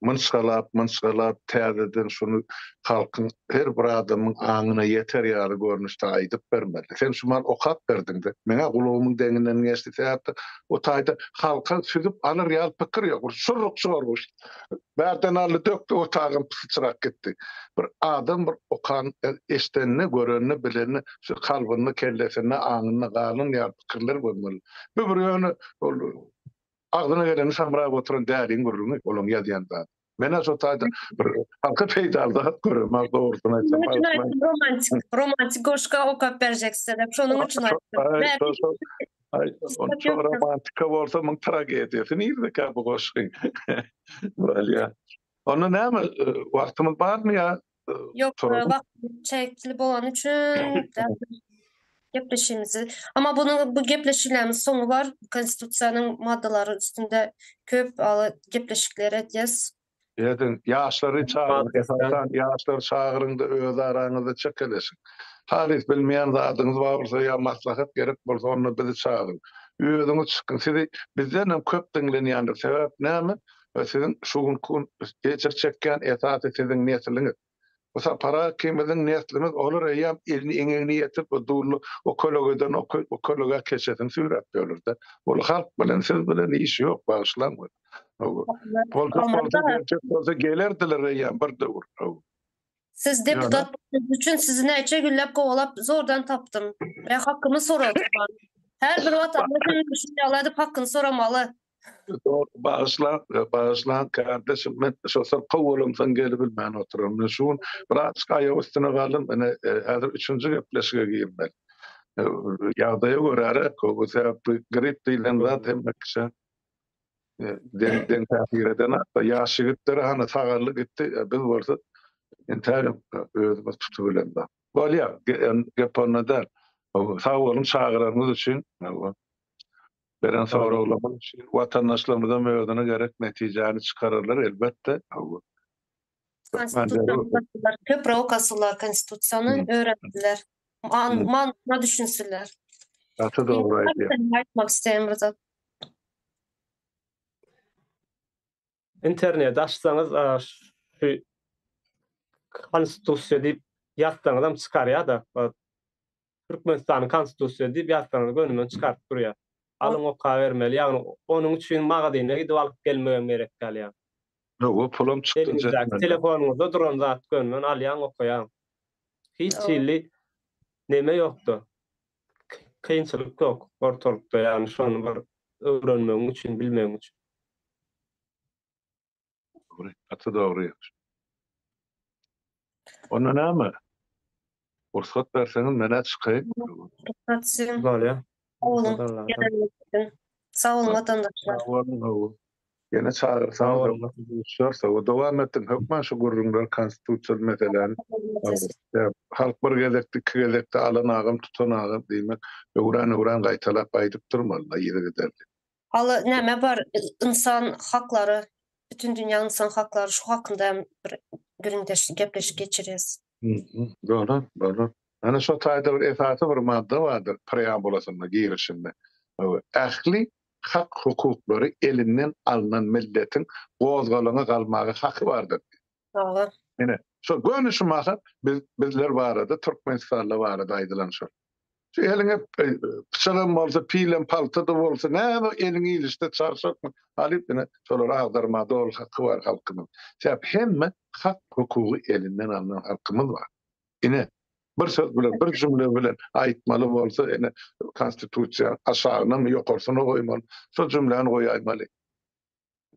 Mynçgalap, mynçgalap täzeden şuny halkyň, her bir adamyň aňyna ýeter ýaly görnüşde aýdyp bermeli. Sen şu mal okap berdiňde, meň-ä gulagymyň deňinden geçdi, sebäpde o taýda halka süzüp alar ýaly pikir ýok. Bir şurruk çorguş. Bärden aldy, dökdi, o tagam syçrap gitdi. Bir adam bir okan, eşdenini, görenini, bilenini şu kalbynda, kellesinde, aňynda galan ýaly pikirler bolmaly. Bu bir ýöne ol Agzyna geleni samrap oturan däliň gürrüňi olaň ýazýan zady. Men-ä şo taýda bir halka peýdaly zat göremok dogrusyny aýtsam. Şonuň üçin aýtdym romantik, romantik goşgy okap berjek size dep şonuň üçin aýtdym. Aý, şo romantika bolsa muň tragediýasy nirdekä bu goşgyň? Bolýa. Onda näme wagtymyz barmy ýa Ýok, wagt çäkli bolany üçin gepleşigimizi. Amma bunuň bu gepleşiklerimiz soňy bar. Konstitusiýanyň maddalary üstünde köp gepleşikler edýäs. Ediň, ýaşlary çagyryň, esasan ýaşlary çagyryň-da öz araňyzda çekeleşiň. Halys bilmeýän zadyňyz bar bolsa ýa maslahat gerek bolsa onda bizi çagyryň. Özüňiz çykyň. Sizi bizdenem köp diňlenýändir. Sebäp näme? Siziň şu günki gün ejir çekýän esasy siziň nesliňiz. Bu Sapar aga ikimiziň neslimiz olar eýýäm elini eňegine ýetirip o dully o kölegeden o o kölegä keçesini süýräp ýörler-de. Ol halk bilen siz bilen işi ýok bagyşlaň. Bolsa bolsa geljek bolsa gelerdiler eýýäm bir döwür. Siz deputat bolanyňyz üçin sizi näçe günläp kowalap zordan tapdym. We hakymy soradym. Her bir watandaş hem şuny ýaly edip hakyny soramaly. Bagyşlaň, bagyşlaň kardeşim, men şo syrkaw bolamsoň gelibilmän oturan. Men şu gün birazjyk aýak üstüne galdym, ine häzir üçünji gepleşige girmeli. Ýagdaýa göräräk, bu sebäpli grip diýlen zat hemme kişä deň deň täsir edenok. Ýaş ýigitler hany sagaldy gitdi, biz bolsa entägem özümiz tutubilemzok. Bolýar, gep onda däl. Sag boluň çagyranyňyz üçin. Beren soraglaryňyz üçin watandaşlarymyzam özüne gerek netijäni çykararlar elbetde. Konstitusiýany köpräk okasynlar konstitusiýany öwrensinler. Manysyna düşünsinler. Gaty dogry aýdýaň. Aýtmak isleýän bir zat. Interneti açsaňyz şu konstitusiýa diýip ýazsaňyzam çykarýa-da. Türkmenistanyň Konstitusiýasy diýip ýazsaňyz gönümen çykaryp durýar. Alyň okabermeli. Ýagny onuň üçin magazyna gidip alyp gelmegem gerek däl ýa. Hawa pulam çykdajy Eliňizdäki etmeli. telefonyňyzda duran zat gönümen alýaň okaýaň. Hiç hili neme ýokda. Kynçylyk ýok ortalykda ýagny şony bir öwrenmegiň üçin bilmegiň üçin. Dogry, gaty dogry. Onda näme? Rugsat berseňiz men-ä çykaýyn. Rugsat siziň. Bolýar. Sag boluň. Gelenligiňiz. Sag boluň watandaşlar. Sag boluň, hawa. Ýene çagyrsaňyz hökman duşarys. Hawa, dowam etdiriň hökman şu gürrüňleri konstitusiýaly meseläni. Halk bir gezekde, iki gezekde alan agam, tutan agam diýmek, öwran-öwran gaýtalap aýdyp durmaly yzygiderli. Haly näme bar ynsan haklary bütün dünýä ynsan haklary şu hakynda hem bir gürrüňdeşlik gepleşik geçirýäs. Bolar, bolar. Ana şo taýda bir esasy bir madda bardyr preambulasynda, girişinde. Ähli hak-hukuklary elinden alnan milletiň gozgalaňa galmaga haky bardyr diýip. Hawa. Ine, şo göni şu mahal biz bizler barada, türkmenistanly barada aýdylan şol. Şu eliňe pyçagam bolsa, pilem, palta-da bolsa, näme eliňe ilişse çarşakmy, alyp ine, şolary agdarmaga doly haky bar halkymyň. Sebäp hemme hak-hukugy elinden alnan halkymyz bar. Ine, bir söz bilen, bir jümle bilen aýtmaly bolsa, ine, Konstitusiýa aşagynamy, ýokarsyna goýmaly, şo jümläni goýaýmaly.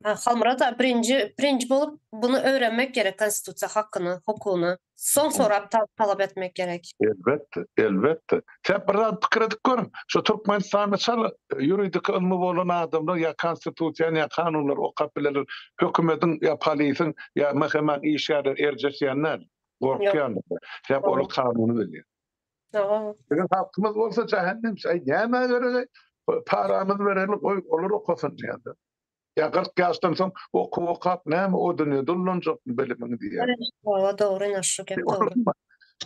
Halmyrat aga birinji birinji bolup buny öwrenmek gerek konstitusiýa hakyny hukugyny soň sorap talap etmek gerek. Elbetde, elbetde. Sen bir zat pikir edip görüň, şu Türkmenistanda çala ýuridik ylmy bolan adamlar ýa konstitusiýany ýa kanunlary okap bilerler, hökümediň ýa polisiň ýa MHM-niň işgärleri erjeşýän däl, gorkýandyr. Sebäp olar kanuny bilýär. Biziň halkymyz bolsa jähennemçi, aý nämä gerek-aý, paramyzy bereli goý olar okasyn diýýärler. Ýa 40 ýaşdan soň okuw okap näme o dünýede ullanjakmy bilimiňi diýýär. Hawa dogry ine şu gep dogry.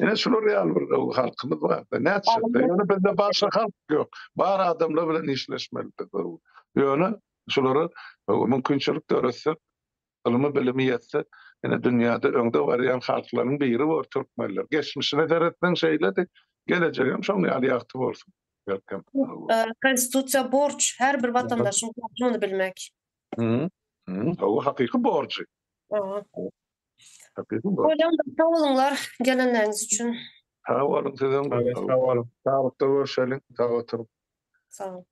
Ine şular ýaly bir halkymyz bar. Nätjek? Ýöne bizde başga halk ýok. Bar adamlar bilen işleşmeli biz. Ýöne şulara mümkinçilik döretsek, ylmy bilimi ýetse, ine dünýäde öňde barýan halklaryň biri bor türkmenler. Geçmişine seretseň şeýledi, gelejegem şoň ýaly ýagty bolsun. Belkem. Konstitusiýa borç, her bir watandaşyň borjy muny bilmek. Hawa, hakyky borjy. Hawa. Hakyky borjy. Bolýan sag boluňlar gelenleriňiz üçin. Sag boluň sizem. Sag boluň. Saglykda görşeliň. Sag oturyň. Sag boluň.